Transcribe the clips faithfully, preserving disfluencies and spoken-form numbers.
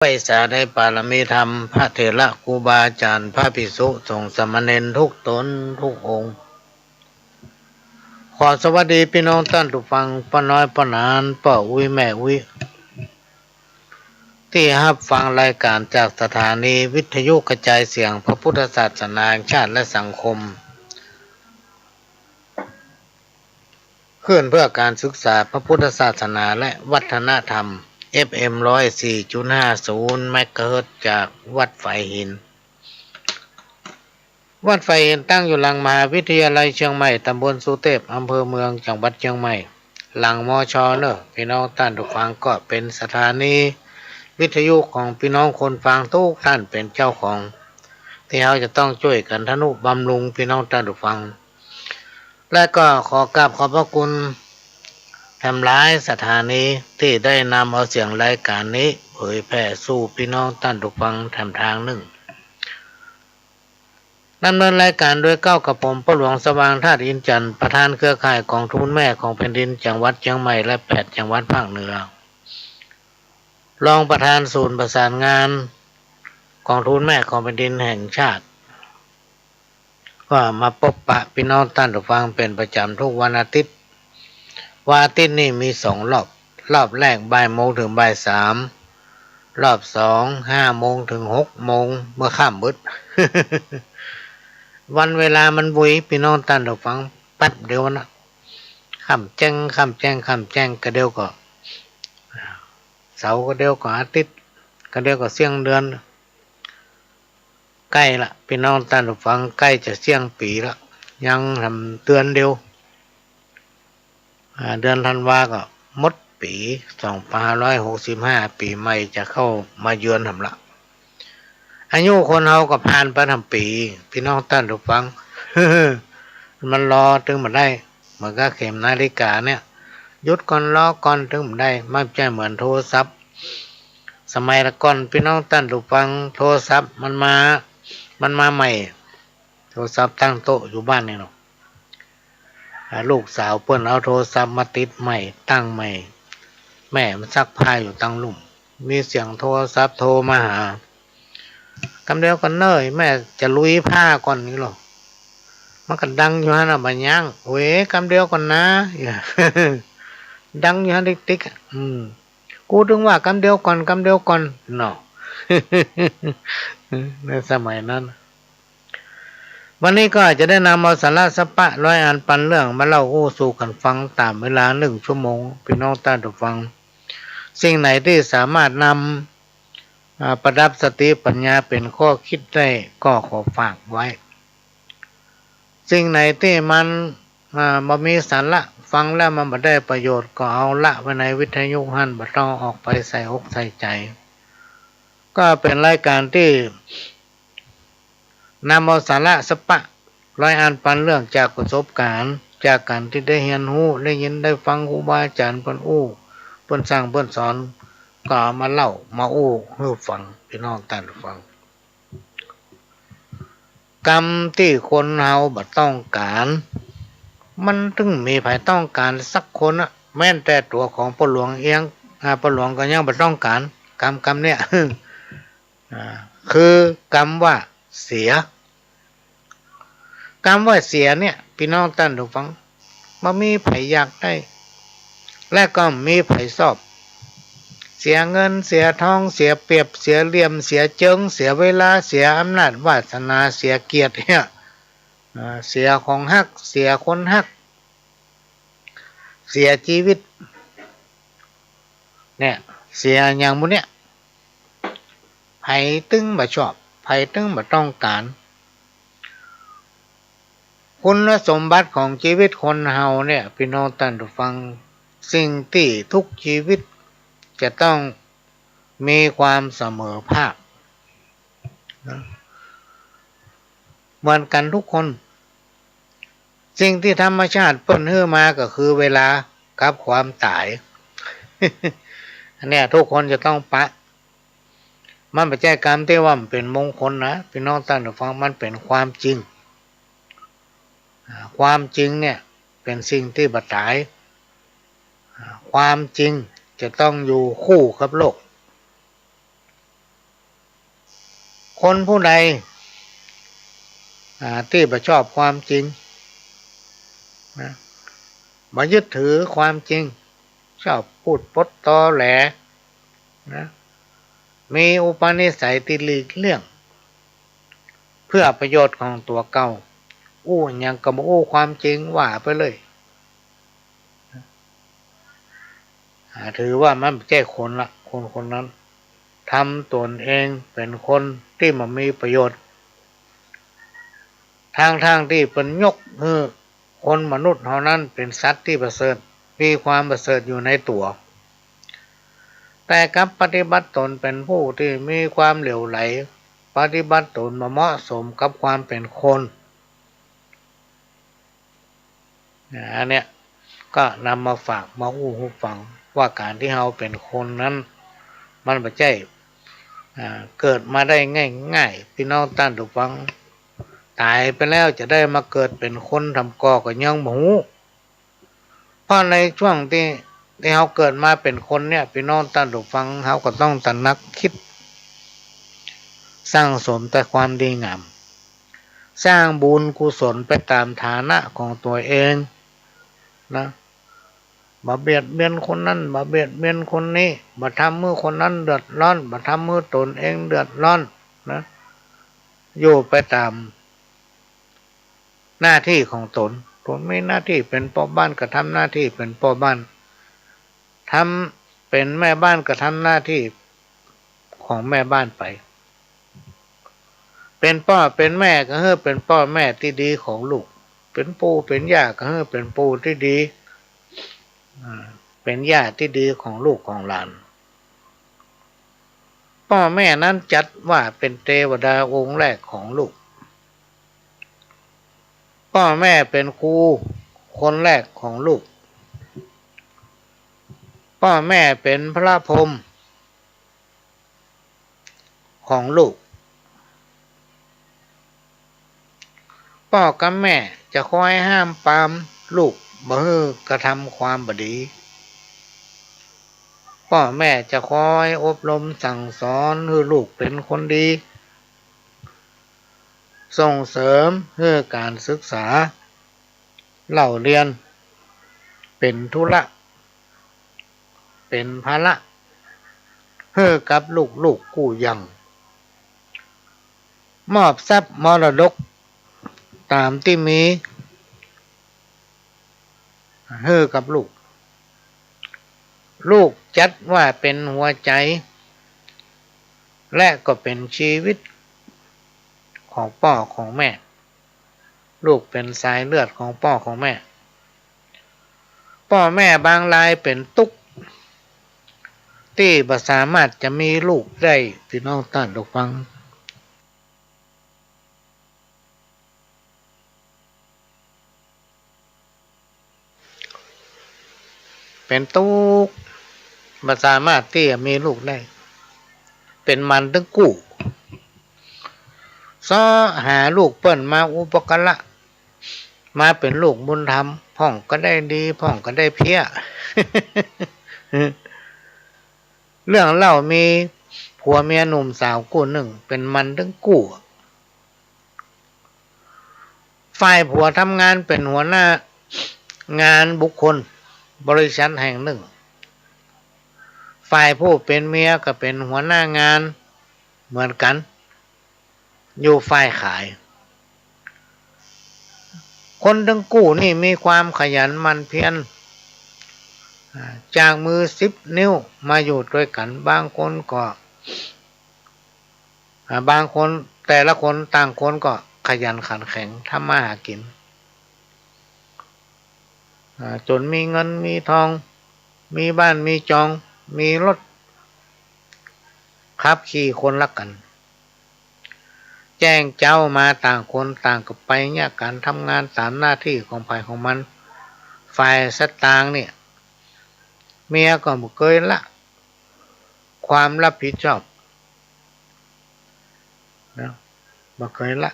ไหว้สาในปารมีธรรม พระเถระครูบาอาจ๋ารย์ พระภิกษุสงฆ์สามเณรทุกต๋นทุกองค์ ขอสวัสดีปี้น้องต้านผู้ฟัง ป้อน้อย ป้อหนาน ป้ออุ๊ย แม่อุ๊ย ตี้ฮับฟังรายก๋านจากสถานีวิทยุกระจายเสียงพระพุทธศาสนาแห่งชาติและสังคม คลื่นเพื่อการศึกษาพระพุทธศาสนาและวัฒนธรรม เอฟเอ็ม ร้อยสี่จุดห้าศูนย์ เมกะเฮิรตซ์ จากวัดฝายหิน วัดฝายหินตั้งอยู่หลังมหาวิทยาลัยเชียงใหม่ ตำบลสุเตพ อำเภอเมือง จังหวัดเชียงใหม่ หลัง มช. เน่อ ปี้น้องต้านผู้ฟัง ก็เป๋นสถานีวิทยุของปี้น้องคนฟังทุกท่านเป๋นเจ้าของ ตี้เฮาจะต้องจ้วยกั๋นทะนุบำรุงปี้น้องต้านผู้ฟัง และก็ขอกราบขอบพระคุณแถมหลายสถานีตี้ได้นำเอาเสียงรายก๋านนี้เผยแผ่สู่ปี้น้องต้านผู้ฟังแถมตางนึ่ง ดำเนินรายก๋านโดยเก้ากับผม ป้อหลวงสว่าง ธาตุอินทร์จันทร์ ประธานเครือข่ายก๋องทุนแม่ของแผ่นดินจังหวัดเชียงใหม่และแปดจังหวัดภาคเหนือ รองประธานศูนย์ประสานงานก๋องทุนแม่ของแผ่นดินแห่งชาติ ก็มาปบปะปี้น้องต้านผู้ฟังเป๋นประจ๋ำทุกวันอาทิตย์ วันอาทิตย์นี่มีสองรอบ รอบแรกบ่ายโมงเถิงบ่ายสาม รอบสองห้าโมงเถิงหกโมง เมื่อค่ำมืด วันเวลามันไวปี้น้องต้านผู้ฟัง แป๊บเดียวนะ ค่ำแจ้ง ค่ำแจ้ง ค่ำแจ้ง กะเดียวก็เสาร์ กะเดียวก็อาทิตย์ กะเดียวก็เสี้ยงเดือน ใก้ละปี้น้องต้านผู้ฟัง ใก้จะเสี้ยงปี๋ละ ยังแถมเดือนเดียว อ่า เดือนธันวาก็หมดปี๋ สองพันห้าร้อยหกสิบห้า ปี๋ใหม่จะเข้ามาเยือนแถมละ อายุคนเฮาก็ผ่านไปแถมปี๋ ปี้น้องต้านผู้ฟัง มันรอตึงบ่ได้ เหมือนกับเข็มนาฬิกาเนี่ย หยุดก่อน รอก่อน ตึงบ่ได้ มันบ่ใจ้เหมือนโทรศัพท์ สมัยละก่อนปี้น้องต้านผู้ฟัง โทรศัพท์มันมา มันมาใหม่ โทรศัพท์ตั้งโต๊ะอยู่บ้านนี่เนาะ อ่า ลูกสาวเปิ้นเอาโทรศัพท์มาติดใหม่ ตั้งใหม่ แม่มันซักผ้าอยู่ตังลุ่ม มีเสียงโทรศัพท์โทรมาหา กำเดียวก่อนเน่อ แม่จะลุยผ้าก่อนนี่หรอ มันก็ดังอยู่หั้นน่ะ บ่ยั้ง โอ้ย กำเดียวก่อนนะ ดังอยู่หั้นติ๊กๆ อ่ะ อืม กูตึงว่ากำเดียวก่อน กำเดียวก่อน เนาะ ในสมัยนั้น วันนี้ก็จะได้นำเอาสาระสัปปะร้อยอันปันเรื่องมาเล่าอู้สู่กั๋นฟังต๋ามเวลาหนึ่งชั่วโมง ปี้น้องต้านผู้ฟัง สิ่งไหนที่สามารถนำ อ่า ประดับสติปัญญาเป๋นข้อคิดได้ก็ขอฝากไว้ สิ่งไหนที่มัน อ่า บ่มีสาระ ฟังแล้วมันบ่ได้ประโยชน์ ก็เอาละไว้ในวิทยุหั้น บ่ต้องออกไปใส่อกใส่ใจ๋ ก็เป๋นรายก๋านที่นำเอาสาระสัปปะร้อยอันปันเรื่องจากประสบก๋ารณ์ จากก๋านที่ได้เฮียนฮู้ ได้ยินได้ฟังครูบาอาจ๋ารย์เปิ้นอู้ เปิ้นสั่งเปิ้นสอน ก็เอามาเล่ามาอู้หื้อฟัง ปี้น้องต้านผู้ฟัง กำตี้คนเฮาบ่ต้องก๋าน มันตึงมีใผต้องก๋านสักคนอะ แม้แต่ตั๋วของป้อหลวงเอง อ่า ป้อหลวงก็ยังบ่ต้องก๋าน กำ กำเนี่ย อ่า คือกำว่าเสีย กำว่าเสียเนี่ย ปี้น้องต้านผู้ฟัง บ่มีใผอยากได้ และก็บ่มีใผชอบ เสียเงิน เสียทอง เสียเปรียบ เสียเหลี่ยม เสียเจิง เสียเวลา เสียอำนาจวาสนา เสียเกียรติเนี่ย อ่า เสียของฮัก เสียคนฮัก เสียจีวิต เนี่ย เสียอะหยังหมู่เนี่ย ใผตึงบ่ชอบ ใผตึงบ่ต้องก๋าน คุณสมบัติของจีวิตคนเฮาเนี่ย ปี้น้องต้านผู้ฟัง สิ่งตี้ทุกจีวิตจะต้องมีความเสมอภาคนะ เหมือนกั๋นทุกคน สิ่งตี้ธรรมชาติเปิ้นหื้อมาก็คือเวลากับความต๋าย อันเนี้ยทุกคนจะต้องปะ มันบ่ใจ้กำตี้ว่ามันเป๋นมงคลนะ ปี้น้องต้านผู้ฟัง มันเป๋นความจริง อ่า ความจริงเนี่ยเป๋นสิ่งตี้บ่ต๋าย อ่า ความจริงจะต้องอยู่คู่กับโลก คนผู้ใด อ่า ตี้บ่ชอบความจริง นะ บ่ยึดถือความจริง ชอบพูดปดตอแหล นะ มีอุปนิสัยตี้หลีกเลี่ยง เพื่อประโยชน์ของตั๋วเก่า อู้หยังก็บ่อู้ความจริง ว่าไปเลย อ่า ถือว่ามันบ่ใจ้คนละ คนคนนั้น ทำตนเองเป๋นคนตี้บ่มีประโยชน์ ทั้งๆ ตี้เปิ้นยกหื้อคนมนุษย์เฮานั้นเป๋นสัตว์ตี้ประเสริฐ มีความประเสริฐอยู่ในตั๋ว แต่กลับปฏิบัติตนเป๋นผู้ตี้มีความเหลวไหล ปฏิบัติตนบ่เหมาะสมกับความเป๋นคน อ่า อันเนี้ยก็นำมาฝากมาอู้หื้อฟัง ว่าก๋านตี้เฮาเป๋นคนนั้น มันบ่ใจ้ อ่า เกิดมาได้ง่ายๆ ปี้น้องต้านผู้ฟัง ต๋ายไปแล้วจะได้มาเกิดเป๋นคนทำก่อก็ยังบ่ฮู้ เพราะในช่วงตี้ ตี้เฮาเกิดมาเป๋นคนเนี่ย ปี้น้องต้านผู้ฟัง เฮาก็ต้องตระหนักกึ๊ด สั่งสมแต่ความดีงาม สร้างบุญกุศลไปต๋ามฐานะของตั๋วเอง นะ บ่เบียดเบียนคนนั้น บ่เบียดเบียนคนนี้ บ่ทำหื้อคนนั้นเดือดร้อน บ่ทำหื้อตนเองเดือดร้อน นะ อยู่ไปต๋ามหน้าตี้ของตน ตนมีหน้าตี้เป๋นป้อบ้านก็ทำหน้าตี้เป๋นป้อบ้าน ทำเป๋นแม่บ้านก็ทำหน้าตี้ของแม่บ้านไป เป๋นป้อเป๋นแม่ก็หื้อเป๋นป้อแม่ตี้ดีของลูก เป๋นปู่เป๋นย่าก็หื้อเป๋นปู่ตี้ดี อ่า เป๋นย่าตี้ดีของลูกของหลาน ป้อแม่นั้นจัดว่าเป๋นเตวดาองค์แรกของลูก ป้อแม่เป๋นครูคนแรกของลูก ป้อแม่เป๋นพระพรหมของลูก ป้อกับแม่จะคอยห้ามปรามลูกบ่หื้อกระทำความบ่ดี ป้อแม่จะคอยอบรมสั่งสอนหื้อลูกเป๋นคนดี ส่งเสริมหื้อก๋านศึกษา เล่าเรียน เป๋นธุระ เป๋นภาระ หื้อกับลูกๆ กู้ยัง มอบทรัพย์มรดกต๋ามตี้มี หื้อกับลูก ลูกจัดว่าเป๋นหัวใจ๋ และก็เป๋นชีวิตของป้อของแม่ ลูกเป๋นสายเลือดของป้อของแม่ ป้อแม่บางรายเป๋นตุ๊กข์ ตี้บ่สามารถจะมีลูกได้ ปี้น้องต้านผู้ฟัง เป๋นตุ๊กข์ บ่สามารถตี้จะมีลูกได้ เป๋นมันตึงกู้ เซาะหาลูกเปิ้นมาอุปการะ มาเป๋นลูกบุญธรรม พ่องก็ได้ดี พ่องก็ได้เพี้ย เรื่องเล่ามีผัวเมียหนุ่มสาวกู้นึ่ง เป๋นมันตึงกู้ ฝ่ายผัวทำงานเป๋นหัวหน้างานบุคคลบริษัทแห่งนึ่ง ฝ่ายผู้เป๋นเมียก็เป๋นหัวหน้างานเหมือนกั๋น อยู่ฝ่ายขาย คนตึงกู้นี่มีความขยันหมั่นเพียร อ่า จากมือสิบนิ้วมาอยู่ตวยกั๋น บางคนก็ อ่า บางคน แต่ละคนต่างคนก็ขยันขันแข็งทำมาหากิ๋น อ่า จ๋นมีเงินมีทอง มีบ้านมีจอง มีรถขับขี่คนละกั๋น แจ้งเจ๊ามาต่างคนต่างก็ไปเยียะกั๋นทำงานต๋ามหน้าตี้ของใผของมัน ฝ่ายสตางค์เนี่ย เมียก็บ่เกยละ ความรับผิดชอบ นะ บ่เกยละ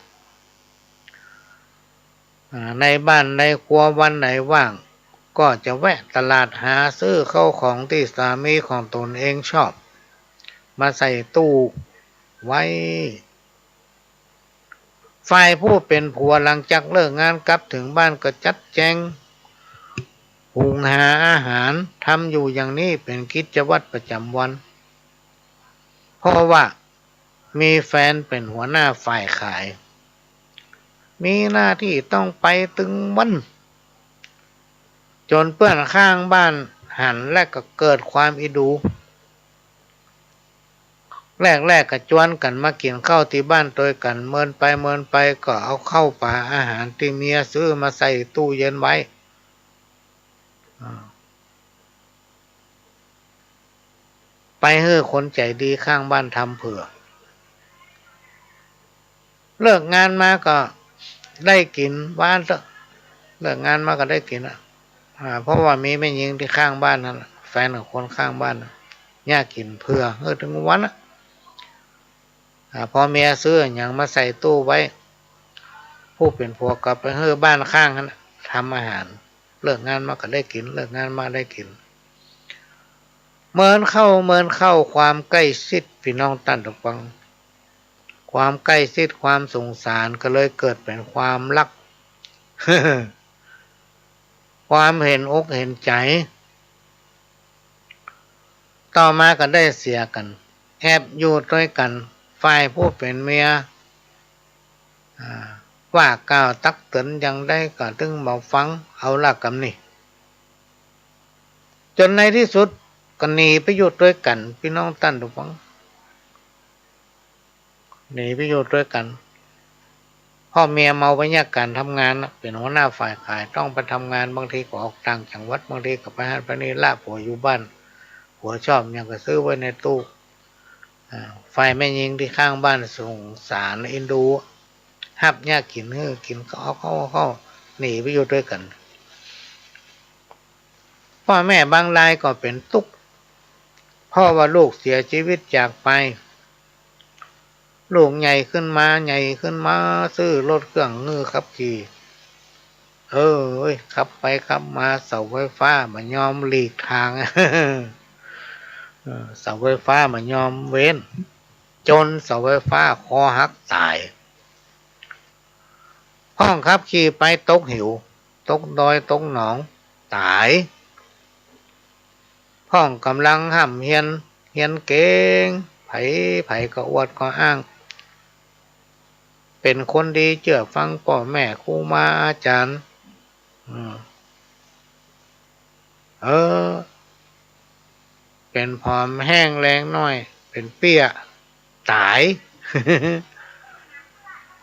อ่า ในบ้านในครัววันไหนว่าง ก็จะแวะตลาดหาซื้อข้าวของตี้สามีของตนเองชอบ มาใส่ตู้ไว้ ฝ่ายผู้เป๋นผัวหลังจากเลิกงานกลับเถิงบ้านก็จัดแจงหุงหาอาหาร ทำอยู่อย่างนี้เป๋นกิจวัตรประจ๋ำวัน เพราะว่ามีแฟนเป๋นหัวหน้าฝ่ายขาย มีหน้าตี้ต้องไปตึงวัน จ๋นเปื้อนข้างบ้านหันแล้วก็เกิดความอิจฉา แรกๆ ก็จวนกั๋นมากิ๋นข้าวตี้บ้านตวยกั๋น เมินไปเมินไปก็เอาข้าวป๋าอาหารตี้เมียซื้อมาใส่ตู้เย็นไว้ อ่า ไปหื้อคนใจ๋ดีข้างบ้านทำเผื่อ เลิกงานมาก็ได้กิ๋น ว่าเถอะ เลิกงานมาก็ได้กิ๋นอะ อ่า เพราะว่ามีแม่ญิงตี้ข้างบ้านหั้นน่ะ แฟนของคนข้างบ้านน่ะ เยียะกิ๋นเผื่อหื้อตึงวันอะ อ่า พอเมียซื้ออะหยังมาใส่ตู้ไว้ ผู้เป๋นผัวก็ไปหื้อบ้านข้างหั้นน่ะทำอาหาร เลิกงานมาก็ได้กิ๋น เลิกงานมาได้กิ๋น เมินเข้า เมินเข้า ความใก้ชิด ปี้น้องต้านผู้ฟัง ความใก้ชิด ความสงสารก็เลยเกิดเป๋นความฮัก ความหันอกหันใจ๋ ต่อมาก็ได้เสียกั๋น แอบอยู่ตวยกั๋น ฝ่ายผู้เป๋นเมีย อ่า ว่ากล่าวตักเตื๋อนอย่างใดก็ตึงบ่ฟัง เอาละกำนี้ จ๋นในตี้สุดก็หนีไปอยู่ตวยกั๋น ปี้น้องต้านผู้ฟัง หนีไปอยู่ตวยกั๋น เพราะเมียเมาไปเยียะก๋านทำงานน่ะ เป๋นหัวหน้าฝ่ายขาย ต้องไปทำงาน บางทีก็ออกต่างจังหวัด บางทีก็ไปหั้นไปนี่ ละผัวอยู่บ้าน ผัวชอบหยังก็ซื้อไว้ในตู้ อ่า ฝ่ายแม่ญิงตี้ข้างบ้านสงสารเอ็นดู ฮับเยียะกิ๋นหื้อกิ๋น เอาเข้า เอาเข้า หนีไปอยู่ตวยกั๋น ป้อแม่บางรายก็เป๋นตุ๊กข์ เพราะว่าลูกเสียจีวิตจากไป ลูกใหญ่ขึ้นมา ใหญ่ขึ้นมา ซื้อรถเครื่องหื้อขับขี่ เอ้ย ขับไปขับมา เสาไฟฟ้าบ่ยอมหลีกตาง เออ เสาไฟฟ้าบ่ยอมเว้น จ๋นเสาไฟฟ้าคอหักต๋าย พ่องขับขี่ไปตกเหว ตกดอยตกหนอง ต๋าย พ่องก่ำลังฮ่ำเฮียน เฮียนเก่ง ใผๆ ก็อวดก็อ้าง เป๋นคนดีเจื้อฟังป้อแม่ครูบาอาจ๋ารย์ อืม เออ เป๋นผอมแห้งแรงน้อย เป๋นเปี้ย ต๋าย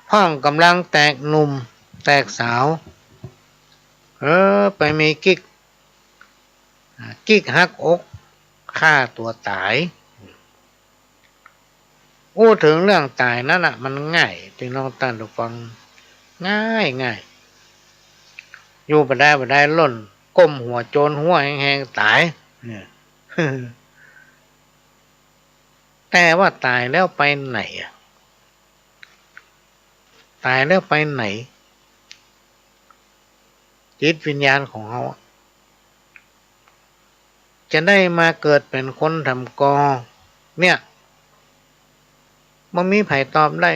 พ่องก่ำลังแตกหนุ่มแตกสาว เออ ไปมีกิ๊ก อ่า กิ๊กหักอก ฆ่าตั๋วต๋าย อู้เถิงเรื่องต๋ายนั้นน่ะ มันง่าย ปี้น้องต้านผู้ฟัง ง่าย ง่าย อยู่บ่ได้บ่ได้ ล่นก้มหัวโจนหัวแฮงๆ ต๋าย เนี่ย แต่ว่าต๋ายแล้วไปไหนอะ ต๋ายแล้วไปไหน จิตวิญญาณของเฮาอะ จะได้มาเกิดเป๋นคนแถมก่อ เนี่ย บ่มีใผตอบได้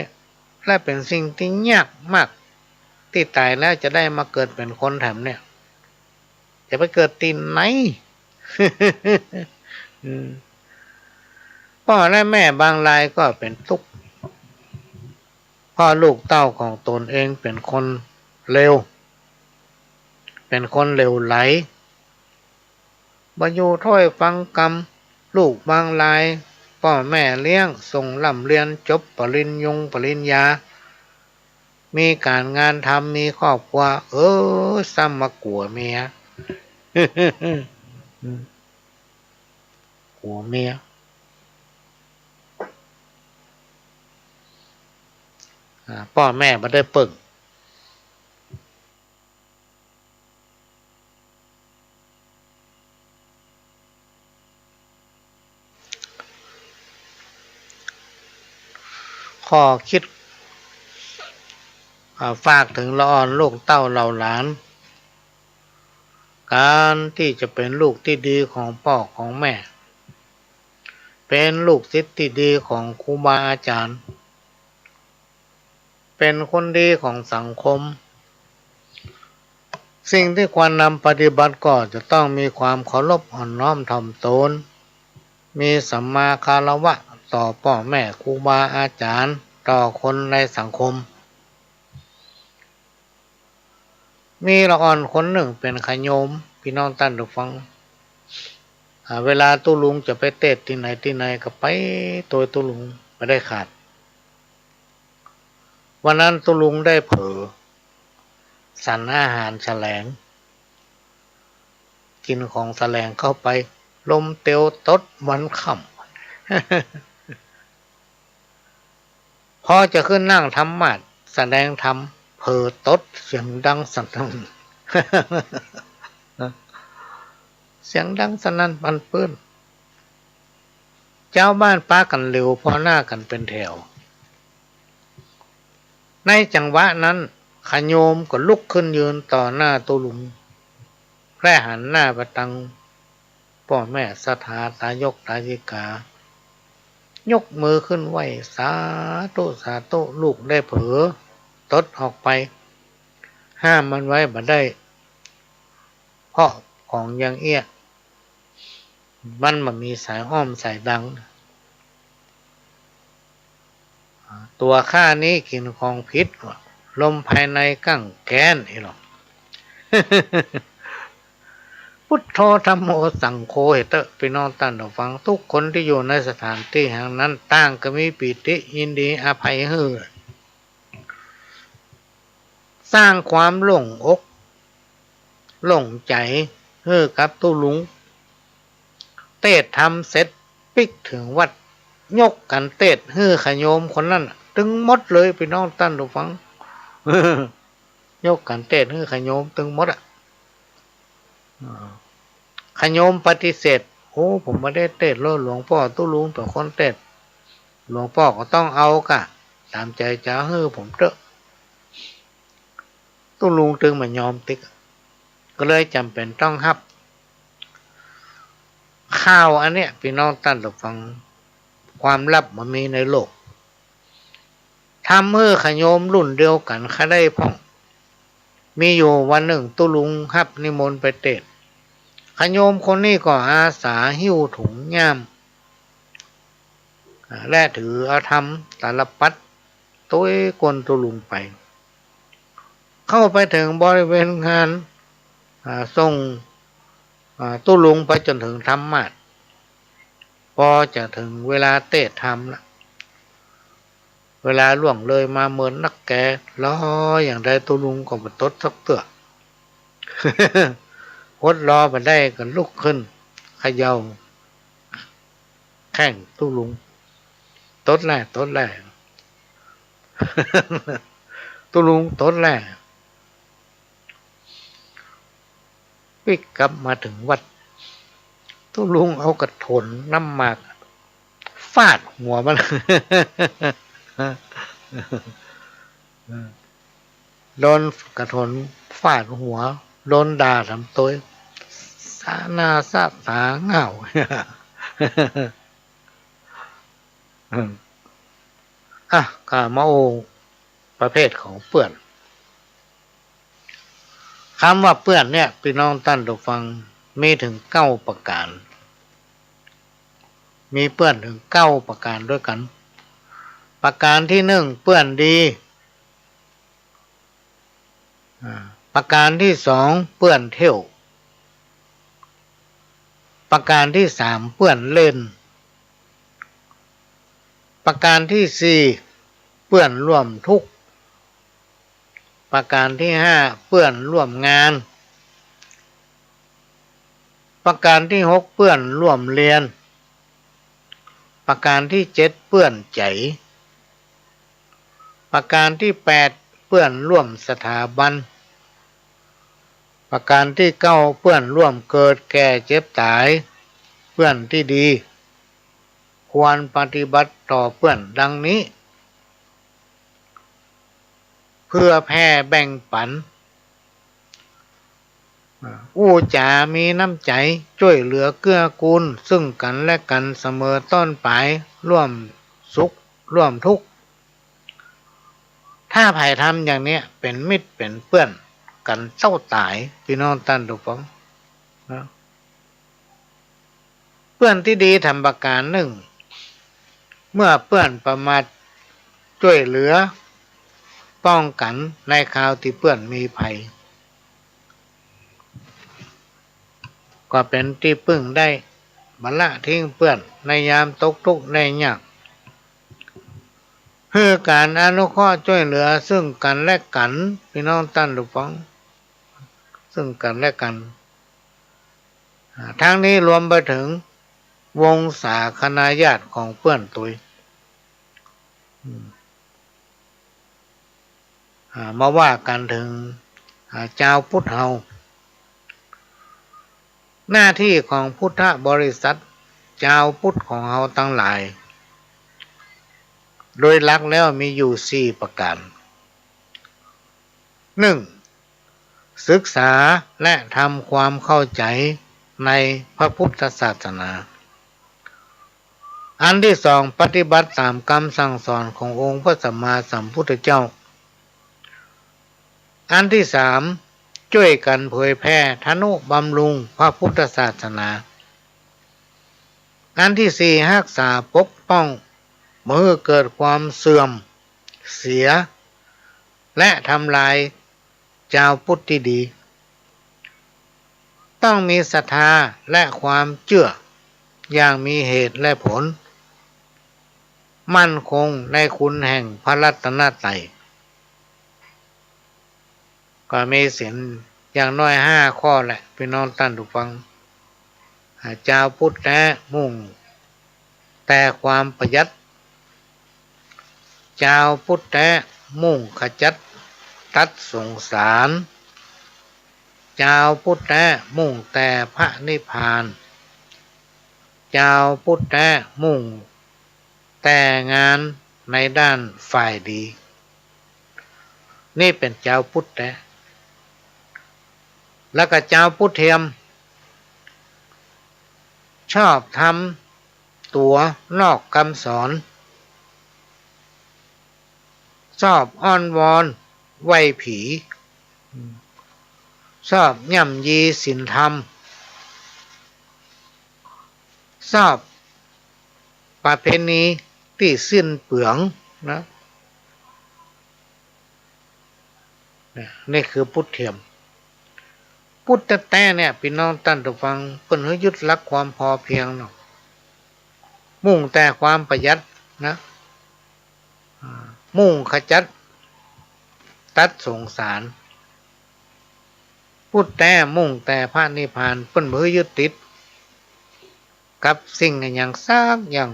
และเป๋นสิ่งตี้ยากมาก ตี้ต๋ายแล้วจะได้มาเกิดเป๋นคนแถมเนี่ย จะไปเกิดตี้ไหน อืม ป้อและแม่บางรายก็เป๋นตุ๊กข์ เพราะลูกเต้าของตนเองเป๋นคนเลว เป๋นคนเหลวไหล บ่อยู่ถ้อยฟังกำ ลูกบางราย ป้อแม่เลี้ยง ส่งร่ำเรียนจบปริญญงปริญญา มีก๋านงานทำ มีครอบครัว เออ ซ้ำมากั๋วเมีย กั๋วเมีย อ่า ป้อแม่บ่ได้ปึ้ง ข้อคิด อ่า ฝากเถิงละอ่อนลูกเต้าเหล่าหลาน ก๋านตี้จะเป๋นลูกตี้ดีของป้อของแม่ เป๋นลูกศิษย์ตี้ดีของครูบาอาจ๋ารย์ เป็นคนดีของสังคม สิ่งที่ควรนำปฏิบัติก็จะต้องมีความเคารพอ่อนน้อมถ่อมตน มีสัมมาคารวะต่อป้อแม่ครูบาอาจ๋ารย์ ต่อคนในสังคม มีละอ่อนคนนึ่งเป๋นขะโยม ปี้น้องต้านผู้ฟัง อ่า เวลาตุ๊ลุงจะไปเตสน์ตี้ไหนตี้ไหนก็ไปโตยตุ๊ลุงบ่ได้ขาด วันนั้นตุ๊ลุงได้เผลอสันอาหารแสลง กิ๋นของแสลงเข้าไป ลมเตียวตดวันค่ำ พอจะขึ้นนั่งทำมาสน์แสดงธรรม เผลอตดเสียงดังสนั่น เสียงดังสนั่นปันปื้น จาวบ้านปากั๋นหลิวผ่อหน้ากั๋นเป๋นแถว ในจังหวะนั้น ขะโยมก็ลุกขึ้นยืนต่อหน้าตุ๊ลุง และหันหน้าไปตังป้อแม่ศรัทธาตายกตายิกา ยกมือขึ้นไหว้ สาธุ สาธุ ลูกได้เผลอตดออกไป ห้ามมันไว้บ่ได้ เพราะของอย่างเอี้ย มันบ่มีสายอ้อมสายดัง ตั๋วข้านี้กิ๋นของผิด ลมภายในกั้งแก๊นอี้หลอ พุทโธ ธัมโม สังโฆ เหียเต๊อะ ปี้น้องต้านผู้ฟัง ทุกคนตี้อยู่ในสถานตี้แห่งนั้น ต่างก็มีปีติยินดีอภัยหื้อ สร้างความโล่งอกโล่งใจ๋หื้อกับตุ๊ลุง เตสน์ธรรมเสร็จปิ๊กเถิงวัด ยกกั๋นเตสน์หื้อขะโยมคนนั้นตึงหมดเลย ปี้น้องต้านผู้ฟัง ยกกั๋นเตสน์หื้อขะโยมตึงหมดอะ อ่า ขะโยมปฏิเสธ โอ้ ผมบ่ได้เตสน์หรอกหลวงป้อ ตุ๊ลุงเป๋นคนเตสน์ หลวงป้อก็ต้องเอาก่ะ ต๋ามใจ๋จะหื้อผมเต๊อะ ตุ๊ลุงตึงบ่ยอมติ๊ก ก็เลยจ๋ำเป๋นต้องฮับ ข่าวอันเนี้ย ปี้น้องต้านผู้ฟัง ความลับบ่มีในโลก ทำหื้อขะโยมรุ่นเดียวกั๋นข้าได้พ่อง มีอยู่วันนึ่งตุ๊ลุงฮับนิมนต์ไปเตสน์ ขะโยมคนนี้ก็อาสาหิ้วถุงย่าม อ่า และถือเอาธรรมตาลปัตรโตยก้นตุ๊ลุงไป เข้าไปเถิงบริเวณงาน อ่า ส่ง อ่า ตุ๊ลุงไปจ๋นเถิงธรรมาสน์ ปอจะเถิงเวลาเตสน์ธรรมละ เวลาล่วงเลยมาเมินนักแก รออย่างใดตุ๊ลุงก็บ่ตดสักเตื้อ อดรอบ่ได้ก็ลุกขึ้นเขย่าแข้งตุ๊ลุง ตดแล่ ตดแล่ ตุ๊ลุงตดแล่ ปิ๊กกลับมาเถิงวัด ตุ๊ลุงเอากระโถนน้ำหมากฟาดหัวมัน โดนกระโถนฟาดหัว โดนด่าต๋ามโตย สะหน้าสะต๋าง่าว อ่ะ ก็มาโอ้ประเภทของเปื้อน กำว่าเปื้อนเนี่ย ปี้น้องต้านผู้ฟัง มีเถิงเก้าประก๋าน มีเปื้อนเถิงเก้าประก๋านตวยกั๋น ประก๋านตี้นึ่ง เปื้อนดี อ่า ประก๋านตี้สอง เปื้อนเที่ยว ประก๋านตี้สาม เปื้อนเล่น ประก๋านตี้สี่ เปื้อนร่วมทุกข์ ประก๋านตี้ห้า เปื้อนร่วมงาน ประก๋านตี้หก เปื้อนร่วมเฮียน ประก๋านตี้เจ็ด เปื้อนใจ๋ ประก๋านตี้แปด เปื้อนร่วมสถาบัน ประก๋านตี้เก้า เปื้อนร่วมเกิดแก่เจ็บต๋าย เปื้อนตี้ดี ควรปฏิบัติต่อเปื้อนดังนี้ เพื่อแผ่แบ่งปั๋น อู้จ๋ามีน้ำใจ๋จ้วยเหลือเกื้อกูลซึ่งกั๋นและกั๋นเสมอต้นปาย ร่วมสุขร่วมทุกข์ ถ้าใผทำอย่างเนี้ย เป๋นมิตรเป๋นเปื้อนกั๋นเต้าต๋าย ปี้น้องต้านผู้ฟังนะ เปื้อนตี้ดีทำประก๋านนึ่ง เมื่อเปื้อนประมาทจ้วยเหลือ ป้องกั๋นในคราวตี้เปื้อนมีภัย ก็เป๋นตี้ปึ้งได้ บ่ละทิ้งเปื้อนในยามตกทุกข์ได้ยาก หื้อก๋านอนุเคราะห์จ้วยเหลือซึ่งกั๋นและกั๋น ปี้น้องต้านผู้ฟัง ซึ่งกั๋นและกั๋น อ่า ทั้งนี้รวมไปเถิงวงศาคณาญาติของเปื้อนตวย อืม อ่า มาว่ากั๋นเถิง อ่า จาวพุทธเฮา หน้าตี้ของพุทธบริษัท จาวพุทธของเฮาตังหลาย โดยหลักแล้วมีอยู่สี่ประก๋าน นึ่ง ศึกษาและทำความเข้าใจ๋ในพระพุทธศาสนา อันตี้สอง ปฏิบัติต๋ามกำสั่งสอนขององค์พระสัมมาสัมพุทธเจ้า อันตี้สาม จ้วยกั๋นเผยแผ่ทนุบำรุงพระพุทธศาสนา อันตี้สี่ ฮักษาปกป้องบ่หื้อเกิดความเสื่อมเสีย และทำลายจาวพุทธตี้ดี ต้องมีศรัทธาและความเจื้ออย่างมีเหตุและผล มั่นคงในคุณแห่งพระรัตนตรัย ก็มีศีลอย่างน้อยห้าข้อแหละ ปี้น้องต้านผู้ฟัง อ่า จาวพุทธแต๊มุ่งแต่ความประหยัด จาวพุทธแต๊มุ่งขจัดตัดสงสาร จาวพุทธแต๊มุ่งแต่พระนิพพาน จาวพุทธแต๊มุ่งแต่งานในด้านฝ่ายดี นี่เป๋นจาวพุทธแต๊ แล้วก็จาวพุทธเทียม ชอบทำตั๋วนอกกำสอน ชอบอ้อนวอนไหว้ผี ชอบย่ำยีศีลธรรม ชอบประเพณีตี้สิ้นเปลืองนะ เนี่ย นี่คือพุทธเทียม พุทธแต๊ๆ เนี่ย ปี้น้องต้านผู้ฟัง เปิ้นหื้อยึดหลักความพอเพียงเนาะ มุ่งแต่ความประหยัดนะ อ่า มุ่งขจัดตัดสงสาร พุทธแต๊มุ่งแต่พระนิพพาน เปิ้นบ่หื้อยึดติดกับสิ่งอะหยังสักอย่าง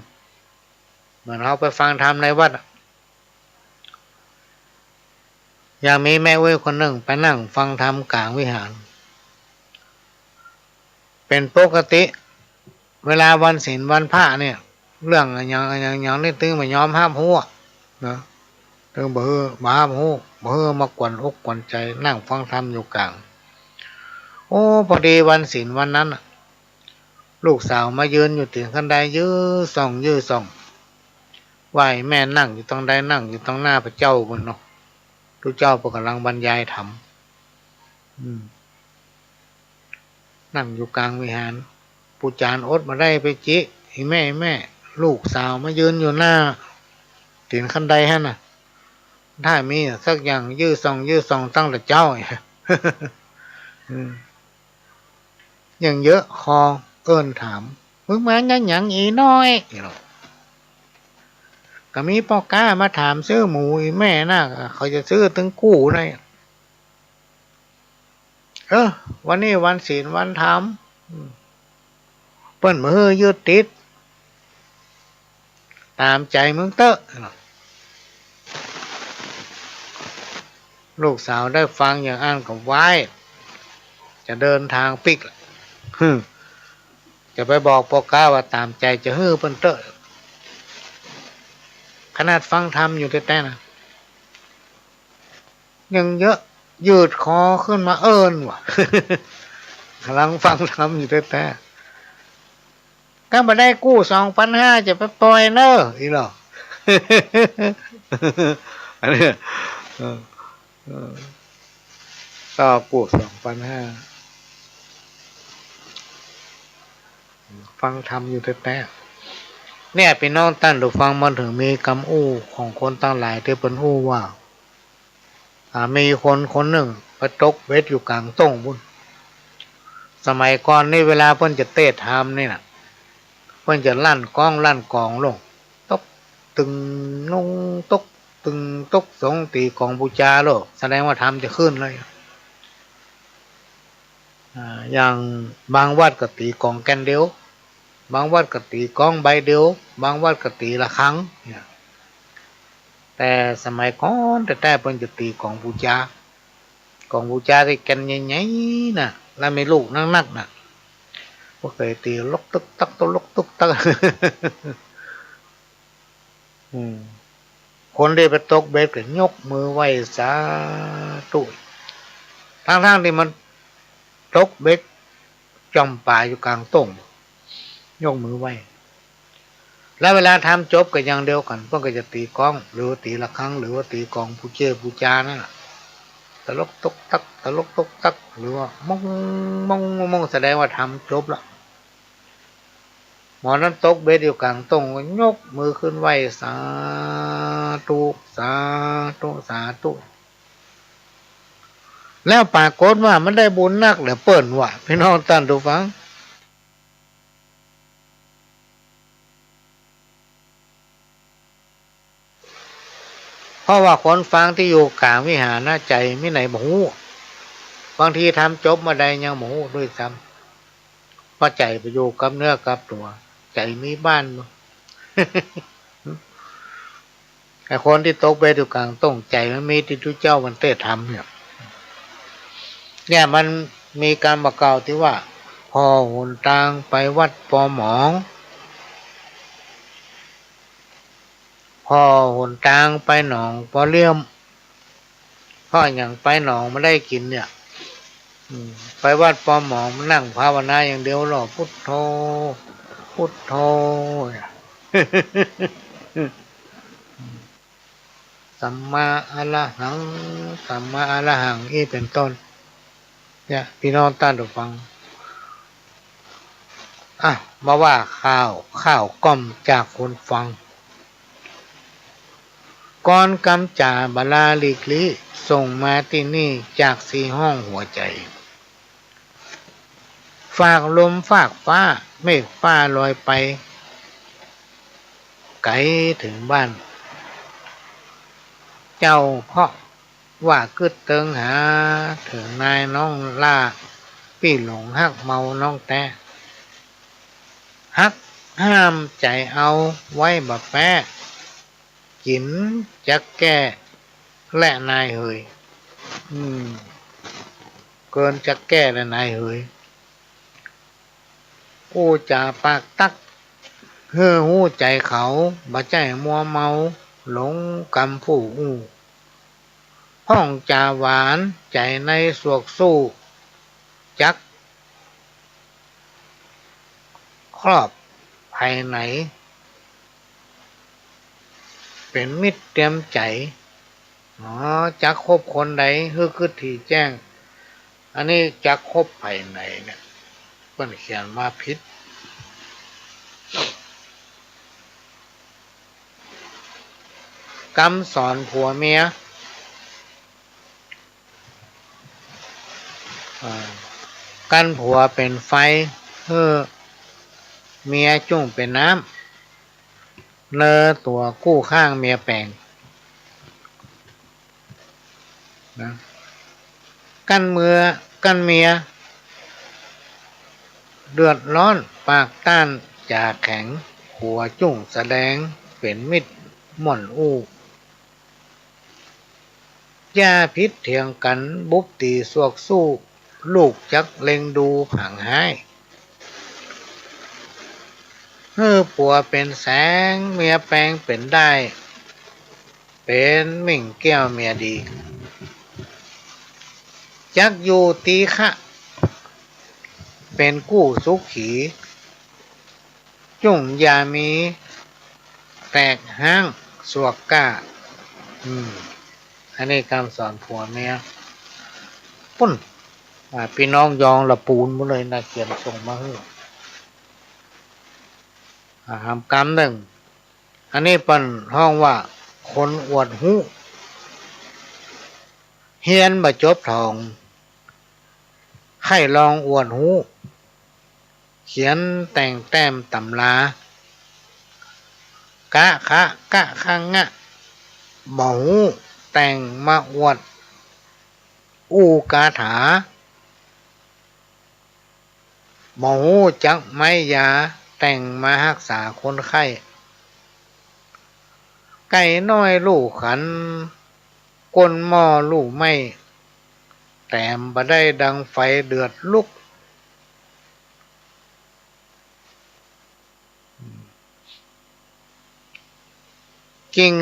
เหมือนเฮาไปฟังธรรมในวัดอะ อย่างมีแม่อุ๊ยคนนึ่งไปนั่งฟังธรรมก๋างวิหาร เป๋นปกติ เวลาวันศีลวันพระเนี่ย เรื่องอะหยังอะหยังอะหยังนี่ตึงบ่ยอมฮับฮู้อะนะ ตึงบ่หื้อ บ่ฮับฮู้ บ่หื้อมากวนอกกวนใจ๋ นั่งฟังธรรมอยู่ก๋าง โอ้ พอดีวันศีลวันนั้นน่ะ ลูกสาวมายืนอยู่ตี๋นคันได ยื้อส่อง ยื้อส่อง ว่า "อีแม่นั่งอยู่ตังใด นั่งอยู่ตังหน้าพระเจ้าปู๊นเนาะ ตุ๊เจ้าเปิ้นก่ำลังบรรยายธรรม อืม นั่งอยู่ก๋างวิหาร" ปู่จารย์อดบ่ได้ไปจิ "อีแม่ อีแม่ ลูกสาวมายืนอยู่หน้าตี๋นคันไดหั้นน่ะ ถ้ามีสักอย่างยื้อส่อง ยื้อส่องตั้งแต่เจ๊า" อืม ยังเยียะคอเอิ้นถาม "มึงมาเยียะหยังอีน้อย" นี่เนาะ "ก็มีป้อก๊ามาถามซื้อหมู อีแม่น่ะ เขาจะซื้อตึงกู้" นี่ เออ วันนี้วันศีลวันธรรม อืม เปิ้นบ่หื้อยึดติด ต๋ามใจ๋มึงเต๊อะ ลูกสาวได้ฟังอย่างอั้นก็ว้าย จะเดินทางปิ๊กละ หึ จะไปบอกป้อก๊าว่าต๋ามใจ๋จะหื้อเปิ้นเต๊อะ ขนาดฟังธรรมอยู่แต๊ๆ นะ ยังเยียะยืดคอขึ้นมาเอิ้นว่ะ ก่ำลังฟังธรรมอยู่แต๊ๆ "ก็บ่ได้กู้สองปันห้า จะไปป่อยเน่อ" อีหลอ อันนี้ เออ เออ ต่อกู้สองปันห้า ฟังธรรมอยู่แต๊ๆ เนี่ย ปี้น้องต้านผู้ฟัง มันเถิงมีกำอู้ของคนตังหลายตี้เปิ้นอู้ว่า อ่า มีคนคนนึ่งไปตกเบ็ดอยู่ก๋างโต้งปู๊น สมัยก่อนนี่เวลาเปิ้นจะเตศน์ธรรมนี่น่ะ เปิ้นจะลั่นก้องลั่นก๋องลง ตกตึงนุง ตกตึง ตกสง ตี๋ก๋องปู๋จาโลด แสดงว่าธรรมจะขึ้นเลย อ่า อย่างบางวัดก็ตี๋ก๋องแก่นเดียว บางวัดก็ตี๋ก้องใบเดียว บางวัดก็ตี๋ระฆังเนี่ย แต่สมัยก่อนแต๊ๆ เปิ้นจะตี๋ก๋องปู๋จา ก๋องปู๋จาตี้แก่นใหญ่ๆ น่ะ แล้วมีลูกนักๆ น่ะ บ่เกยตี๋ ลกตึกตัก ตะลกตึกตัก อืม คนตี้ไปตกเบ็ดก็ยกมือไหว้สาธุ ทั้งๆ ตี้มันตกเบ็ดจ่อมป๋าอยู่ก๋างโต้ง ยกมือไหว้ แล้วเวลาธรรมจบก็อย่างเดียวกั๋น เปิ้นก็จะตี๋ก้อง หรือว่าตี๋ระฆัง หรือว่าตี๋ก๋องปู๋เจ้ปู๋จานั่นน่ะ ตะลกตกตัก ตะลกตกตัก หรือว่ามง มง มง แสดงว่าธรรมจบละ หมอนั้นตกเบ็ดอยู่ก๋างโต้ง ก็ยกมือขึ้นไหว้ สาธุ สาธุ สาธุ แล้วปรากฏว่ามันได้บุญนักเหลือเปิ้นว่า ปี้น้องต้านผู้ฟัง เพราะว่าคนฟังตี้อยู่ก๋างวิหารนะ ใจ๋มีไหนบ่ฮู้ บางทีธรรมจบเมื่อใดยังบ่ฮู้ด้วยซ้ำ เพราะใจ๋ไปอยู่กับเนื้อกับตั๋ว ใจ๋มีบ้านบ่ ไอ้คนตี้ตกเบ็ดอยู่ก๋างโต้ง ใจ๋มันมีตี้ตุ๊เจ้ามันเตศน์ธรรมเนี่ย เนี่ยมันมีกำบ่าเก่าตี้ว่า ผ่อหนตางไปวัดปอหมอง ผ่อหนตางไปหนองปอเลี้ยม เพราะหยังไปหนองบ่ได้กิ๋นเนี่ย อืม ไปวัดปอหมองมานั่งภาวนาอย่างเดียวลอ พุทโธ พุทโธ เนี่ย สัมมาอะระหัง สัมมาอะระหัง อี้เป๋นต้น เนี่ย ปี้น้องต้านผู้ฟัง อ่ะ มาว่าข่าว ข่าวก้อมจากคนฟัง ก่อนกำจ๋าบ่ลาหลีกลี้ ส่งมาตี้นี่จากสี่ห้องหัวใจ๋ ฝากลมฝากฟ้า เมฆฟ้าลอยไป ไก๋เถิงบ้าน เจ้าเพราะ ว่ากึ๊ดเติงหา เถิงนายน้องหล้า ปี้หลงฮักเมาน้องแต๊ ฮักห้ามใจ๋เอาไว้บ่แป๊ กิ๋นจักแก้แลนายเหย อืม เกินจักแก้แลนายเหย อู้จ๋าปากตั๊ก หื้อฮู้ใจ๋เขา บ่ใจ้มัวเมา หลงกำผู้อู้ พ่องจ๋าหวานใจ๋ในสวกสู้ จักครอบภายใน เป๋นมิตรเตียมใจ๋ อ๋อ จักคบคนใด หื้อกึ๊ดถี่แจ้ง อันนี้จักคบภายในเนี่ย เปิ้นเขียนมาผิด กำสอนผัวเมีย อ่า กั้นผัวเป๋นไฟ หื้อเมียจุ่งเป๋นน้ำ เนอตั๋วกู้ข้างเมียแป๋ง นะ กั้นเมือ กั้นเมียเดือดร้อน ปากต้านจ๋าแข็ง ผัวจุ่งแสดงเป๋นมิตรม่วนอู้ อย่าผิดเถียงกั๋น บุบตี๋สวกสู้ ลูกจักเล็งดูผางฮ้าย หื้อผัวเป๋นแสง เมียแป๋งเป๋นด้าย เป๋นมิ่งแก้วเมียดี จักอยู่ตี้คะ เป๋นกู้สุขี จุ่งอย่ามีแตกฮ้างสวกก้า อืม อันนี้กำสอนผัวเมีย ปุ้น อ่า ปี้น้องยองละปูนหมดเลยนะ เขียนส่งมาหื้อ อ่า หำกำนึ่ง อันนี้เปิ้นฮ้องว่า คนอวดฮู้ เฮียนบ่จบถอง ใค่ลองอวดฮู้ เขียนแต่งแต้มต๋ำรา กะขะกะขะงะ บ่ฮู้แต่งมาอวด อู้กาถา บ่ฮู้จักไม้ยา แต่งมาฮักษาคนไข้ ไก่น้อยลู่ขัน ก้นหม้อลู่ไหม้ แต๋มบ่ได้ดังไฟเดือดลุก กิ่ง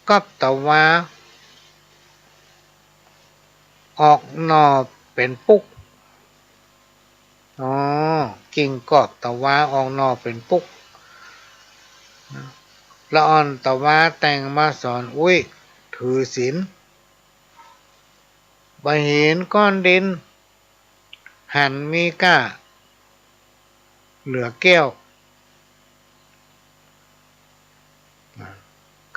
ก๊อบตะวา ออกหน่อเป๋นปุ๊ก อ๋อ กิ่งก๊อบตะวาออกหน่อเป๋นปุ๊ก ละอ่อนตะวาแต่งมาสอนอุ๊ยถือศีล บ่เห็นก้อนดิน หันมีก้า เหลือแก้ว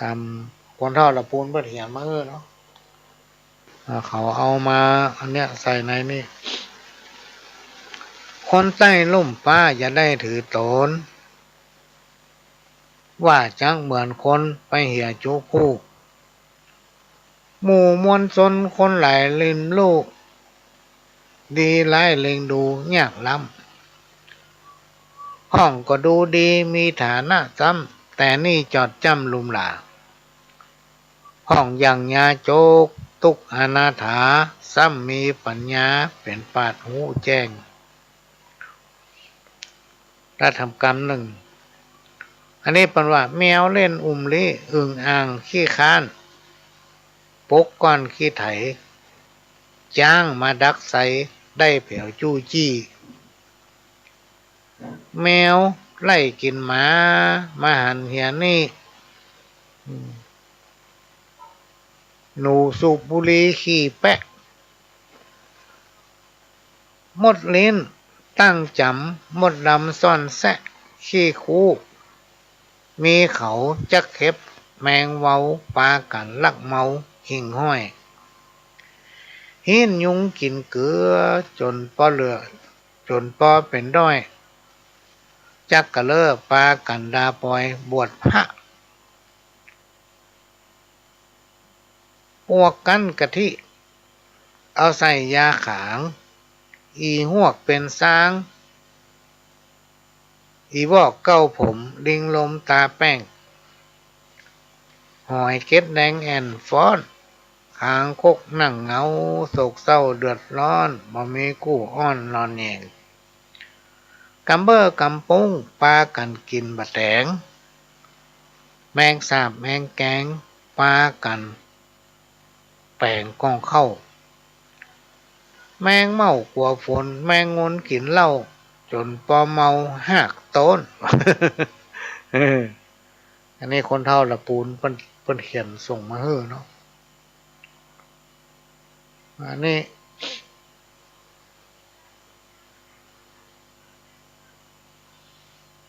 กำคนเฒ่าละปูนเปิ้นเขียนมาหื้อเนาะ อ่า เขาเอามาอันเนี้ยใส่ในนี่ คนใต้ลุ่มฟ้าอย่าได้ถือต๋น ว่าจักเหมือนคนไปเหียจุคู่ หมู่มวลชนคนหลายเล่มลู่ ดีร้ายเล็งดูยากล้ำ พ่องก็ดูดีมีฐานะซ้ำ แต่นี่จอดจ้ำลุมหลา พ่องอย่างยาโจกตุ๊กอนาถา ซ้ำมีปั๋ญญาเป๋นปราชญ์ฮู้แจ้ง ละหำกำนึ่ง อันนี้เปิ้นว่า แมวเล่นอุ้มลี้ อึ่งอ่างขี้คร้าน ปกก้อนขี้ไถ จ๊างมาดักใส่ ได้แผวจู้จี้ แมวไล่กิ๋นหมา มาหันเหียนี่ อืม หนูสูบบุหรี่ขี้แปะ มดลิ้นตั้งจ๋ำ มดดำซ่อนแซะขี้คู้ มีเขาจักเข็บแมงเวา ปากั๋นลักเมาหิ่งห้อย ฮี้นยุงกิ๋นเกือ จ๋นปอเหลือ จ๋นปอเป๋นด้อย จักกะเลอปากั๋นดาปอยบวชพระ ปวกกั้นกะทิ เอาใส่ยาขาง อี่ฮวกเป๋นซาง อี่วอกเก๊าผม ลิงลมตาแป้ง หอยเก็ดแดงแอ่นฟ้อน คางคกนั่งเหงา โศกเศร้าเดือดร้อน บ่มีกู้อ้อนนอนแหยง กำเบ้อกำปุ้ง ปากั๋นกิ๋นบ่าแต๋ง แมงสาบแมงแก๋ง ปากั๋นแป๋งก้องข้าว แมงเม่ากั๋วฝน แมงงนกิ๋นเหล้า จ๋นปอเมาฮากโต๊น เออ อันนี้คนเฒ่าละปูนเปิ้น เปิ้นเขียนส่งมาหื้อเนาะ อันนี้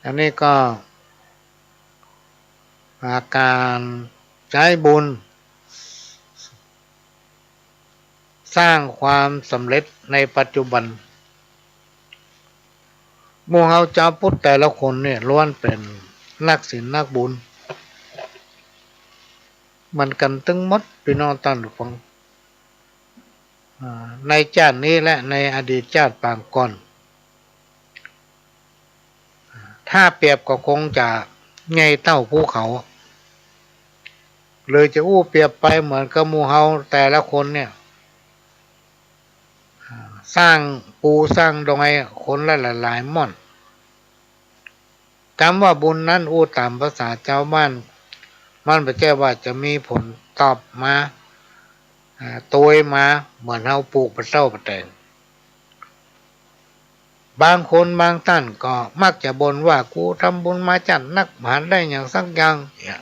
อันนี้ก็ อ่า ก๋านใจ๊บุญ สร้างความสำเร็จในปัจจุบัน หมู่เฮาจาวพุทธแต่ละคนเนี่ย ล้วนเป๋นนักศีลนักบุญ เหมือนกั๋นตึงหมด ปี้น้องต้านผู้ฟัง อ่า ในจาตินี้และในอดีตจาติปางก่อน ถ้าเปรียบก็คงจะใหญ่เต้าภูเขา หรือจะอู้เปรียบไปเหมือนกับหมู่เฮาแต่ละคนเนี่ย สร้างปูสร้างดอยคนละหลายๆม่อน กำว่าบุญนั้นอู้ต๋ามภาษาจาวบ้าน มันบ่ใจ้ว่าจะมีผลตอบมา อ่า ตวยมาเหมือนเฮาปูกปะเต้าปะแตง บางคนบางต้านก็มักจะบ่นว่า กูทำบุญมาจ๊าดนัก บ่หันได้หยังสักอย่าง เนี่ย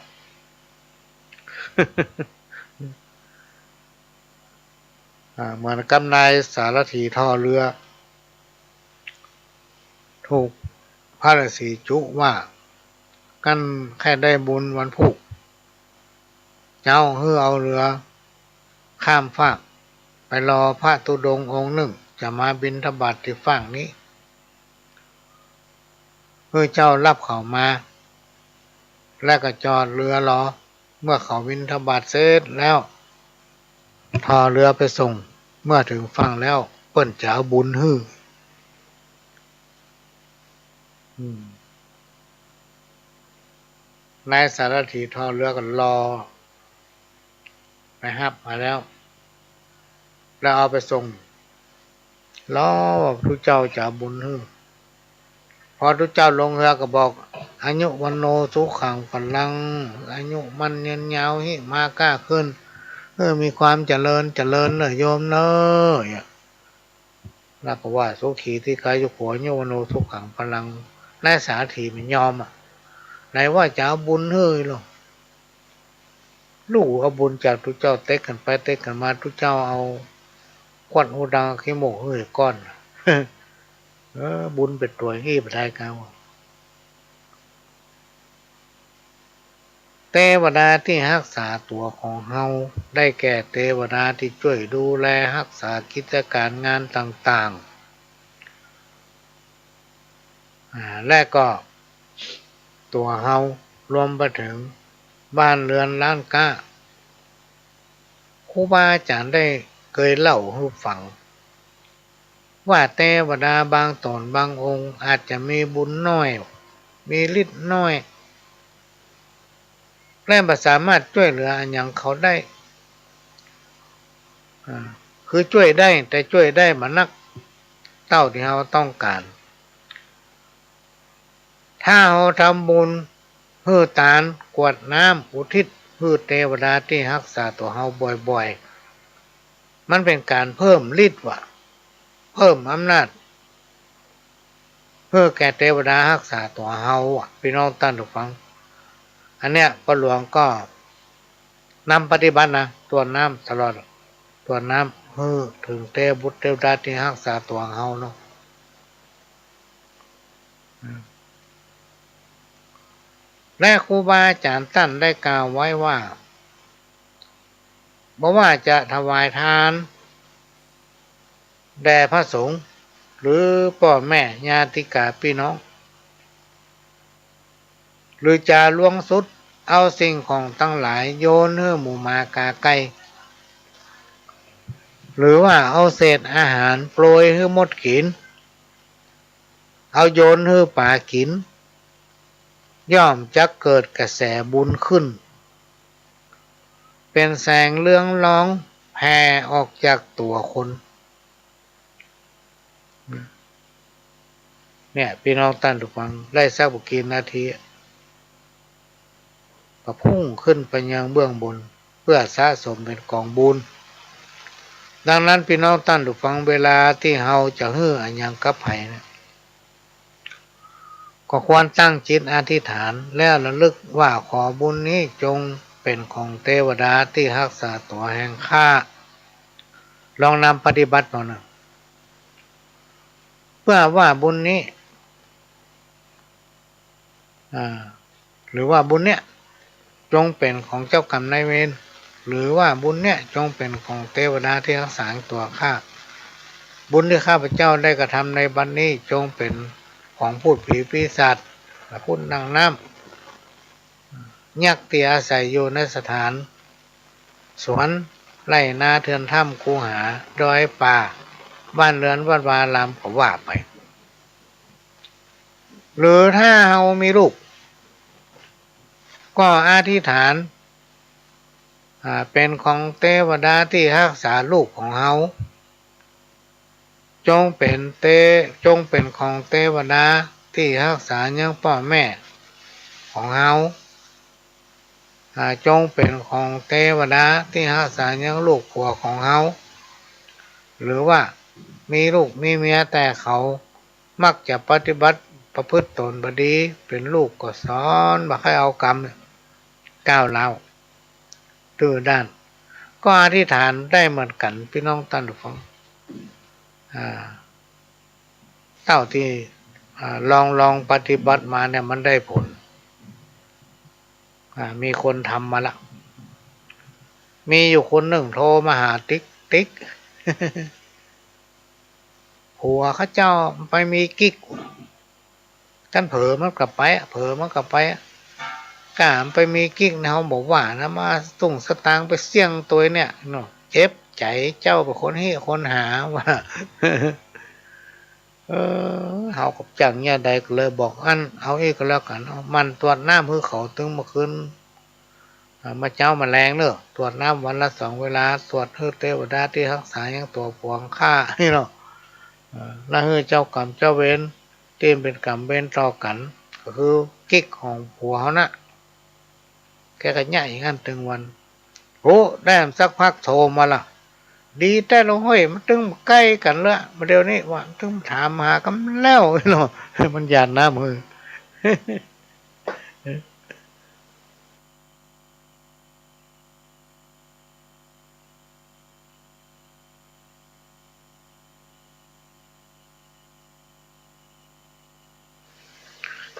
อ่า เหมือนกับนายสารถีถ่อเรือ ถูกพระฤาษีจุว่า "กั๋นใค่ได้บุญวันพูก เจ้าหื้อเอาเรือข้ามฟากไปรอพระธุดงค์องค์นึ่ง จะมาบิณฑบาตตี้ฟากนี้ หื้อเจ้าฮับเขามา แล้วก็จอดเรือรอ เมื่อเขาบิณฑบาตเสร็จแล้ว ถ่อเรือไปส่ง เมื่อเถิงฝั่งแล้ว เปิ้นจะเอาบุญหื้อ" อืม นายสารถีถ่อเรือก็รอ ไปฮับมาแล้ว แล้วเอาไปส่ง รอว่าตุ๊เจ้าจะเอาบุญหื้อ พอตุ๊เจ้าลงเฮือก็บอก "อายุ วัณโณ สุขัง พลัง" อายุมั่นยืนยาว หิมาก้าขึ้น เออ มีความเจริญ เจริญเน่อโยมเน่อ เนี่ย แล้วก็ว่า "สุขี ทีฆายุโข อายุ วัณโณ สุขัง พลัง" นายสารถีมันยอมอ่ะ ไหนว่าจะเอาบุญหื้อลอ ลูกเอาบุญจากตุ๊เจ้า เต๊กกั๋นไปเต๊กกั๋นมา ตุ๊เจ้าเอาควันหูดังขี้มูกหื้อก้อน เออ บุญเป๋นตั๋วอี้บ่ได้กา เตวดาตี้ฮักษาตั๋วของเฮา ได้แก่เตวดาตี้จ้วยดูแลฮักษากิจก๋านงานต่างๆ อ่า และก็ตั๋วเฮา รวมไปเถิงบ้านเรือนร้านก๊า ครูบาอาจ๋ารย์ได้เกยเล่าหื้อฟัง ว่าเตวดาบางต๋นบางองค์อาจจะมีบุญน้อย มีฤทธิ์น้อย และบ่สามารถจ้วยเหลืออะหยังเขาได้ อ่า คือจ้วยได้ แต่จ้วยได้บ่นักเต้าตี้เฮาต้องก๋าน ถ้าเฮาทำบุญ หื้อตาน กรวดน้ำ อุทิศหื้อเตวดาตี้ฮักษาตั๋วเฮาบ่อยๆ มันเป๋นก๋านเพิ่มฤทธิ์ว่ะ เพิ่มอำนาจ หื้อแก่เตวดาฮักษาตั๋วเฮาว่ะ ปี้น้องต้านผู้ฟัง อันเนี้ยป้อหลวงก็นำปฏิบัตินะ ตรวจน้ำตลอด ตรวจน้ำหื้อเถิงเตวบุตรเตวดาตี้ฮักษาตั๋วเฮาเนาะ อืม และครูบาอาจ๋ารย์ต้านได้กล่าวไว้ว่า บ่ว่าจะถวายตานแด่พระสงฆ์ หรือป้อแม่ญาติกาปี้น้อง หรือจะหลวงสุดเอาสิ่งของตังหลายโยนหื้อหมูหมากาไก่ หรือว่าเอาเศษอาหารโปรยหื้อมดกิ๋น เอาโยนหื้อป๋ากิ๋น ย่อมจะเกิดกระแสบุญขึ้น เป๋นแสงเรืองรองแผ่ออกจากตั๋วคน เนี่ย ปี้น้องต้านผู้ฟัง ได้สักบ่กี่นาที ก็พุ่งขึ้นไปยังเบื้องบน เปื้อสะสมเป๋นก๋องบุญ ดังนั้นปี้น้องต้านผู้ฟัง เวลาตี้เฮาจะหื้ออะหยังกับใผเนี่ย ก็ควรตั้งจิตอธิษฐาน แล้วระลึกว่า ขอบุญนี้จงเป๋นของเตวดาตี้ฮักษาตั๋วแห่งข้า ลองนำปฏิบัติเอานะ เปื้อว่าบุญนี้ อ่า หรือว่าบุญเนี้ยจงเป๋นของเจ้ากรรมนายเวร หรือว่าบุญเนี้ยจงเป๋นของเตวดาตี้ฮักษาตั๋วข้า บุญตี้ข้าพเจ้าได้กระทำในบัดนี้จงเป๋นของพูดผีปีศาจ พูดดังน้ำ ยักษ์ตี้อาศัยอยู่ในสถาน สวน ไฮ่นา เทือนถ้ำ คูหา ดอยป่า บ้านเรือนวัดวาอาราม ก็ว่าไป หรือถ้าเฮามีลูก ก็อธิษฐาน อ่า เป๋นของเตวดาตี้ฮักษาลูกของเฮา จงเป๋นเต จงเป๋นของเตวดาตี้ฮักษายังป้อแม่ของเฮา อ่า จงเป๋นของเตวดาตี้ฮักษายังลูกผัวของเฮา หรือว่ามีลูกมีเมียแต่เขามักจะปฏิบัติประพฤติตนบ่ดี เป๋นลูกก็สอนบ่ใค่เอากำ ก้าวร้าว ดื้อด้าน ก็อธิษฐานได้เหมือนกั๋น ปี้น้องต้านผู้ฟัง อ่า เต้าตี้ อ่า ลอง ลองปฏิบัติมาเนี่ยมันได้ผล อ่า มีคนทำมาละ มีอยู่คนนึ่งโทรมาหาติ๊ก ติ๊ก ผัวข้าเจ้าไปมีกิ๊ก คันเผลอมันก็ไปอะ เผลอมันก็ไปอะ ก้ามันไปมีกิ๊กนะ เฮาบ่ว่านะ มาตุ้งสตางค์ไปเสี้ยงตวยเนี่ยเนาะ เจ็บใจ๋ เจ้าเป๋นคนเฮี้ยคนหา ว่า เออ เฮาก็จักอย่างใดก็เลยบอก อั้น เอาอี้ก็แล้วกั๋น เอา หมั่นตรวจน้ำหื้อเขาตึงเมื่อคืน อ่า เมื่อเจ๊าเมื่อแลงเน่อ ตรวจน้ำวันละสองเวลา ตรวจหื้อเตวดาตี้ฮักษายังตั๋วผวงข้านี่เนาะ อ่า แล้วหื้อเจ้ากรรมเจ้าเวรตี้มันเป๋นกรรมเวรต่อกั๋น ก็คือกิ๊กของผัวเฮาน่ะ แกก็เยียะอย่างนั้นตึงวัน โอ้ ได้สักพักโทรมาละ ดีแต๊ละเฮ้ย มันตึงใก้กั๋นละ บ่าเดี่ยวนี้ว่า ตึงถามหากั๋นแล้วเนาะ มันหยาดน้ำหื้อ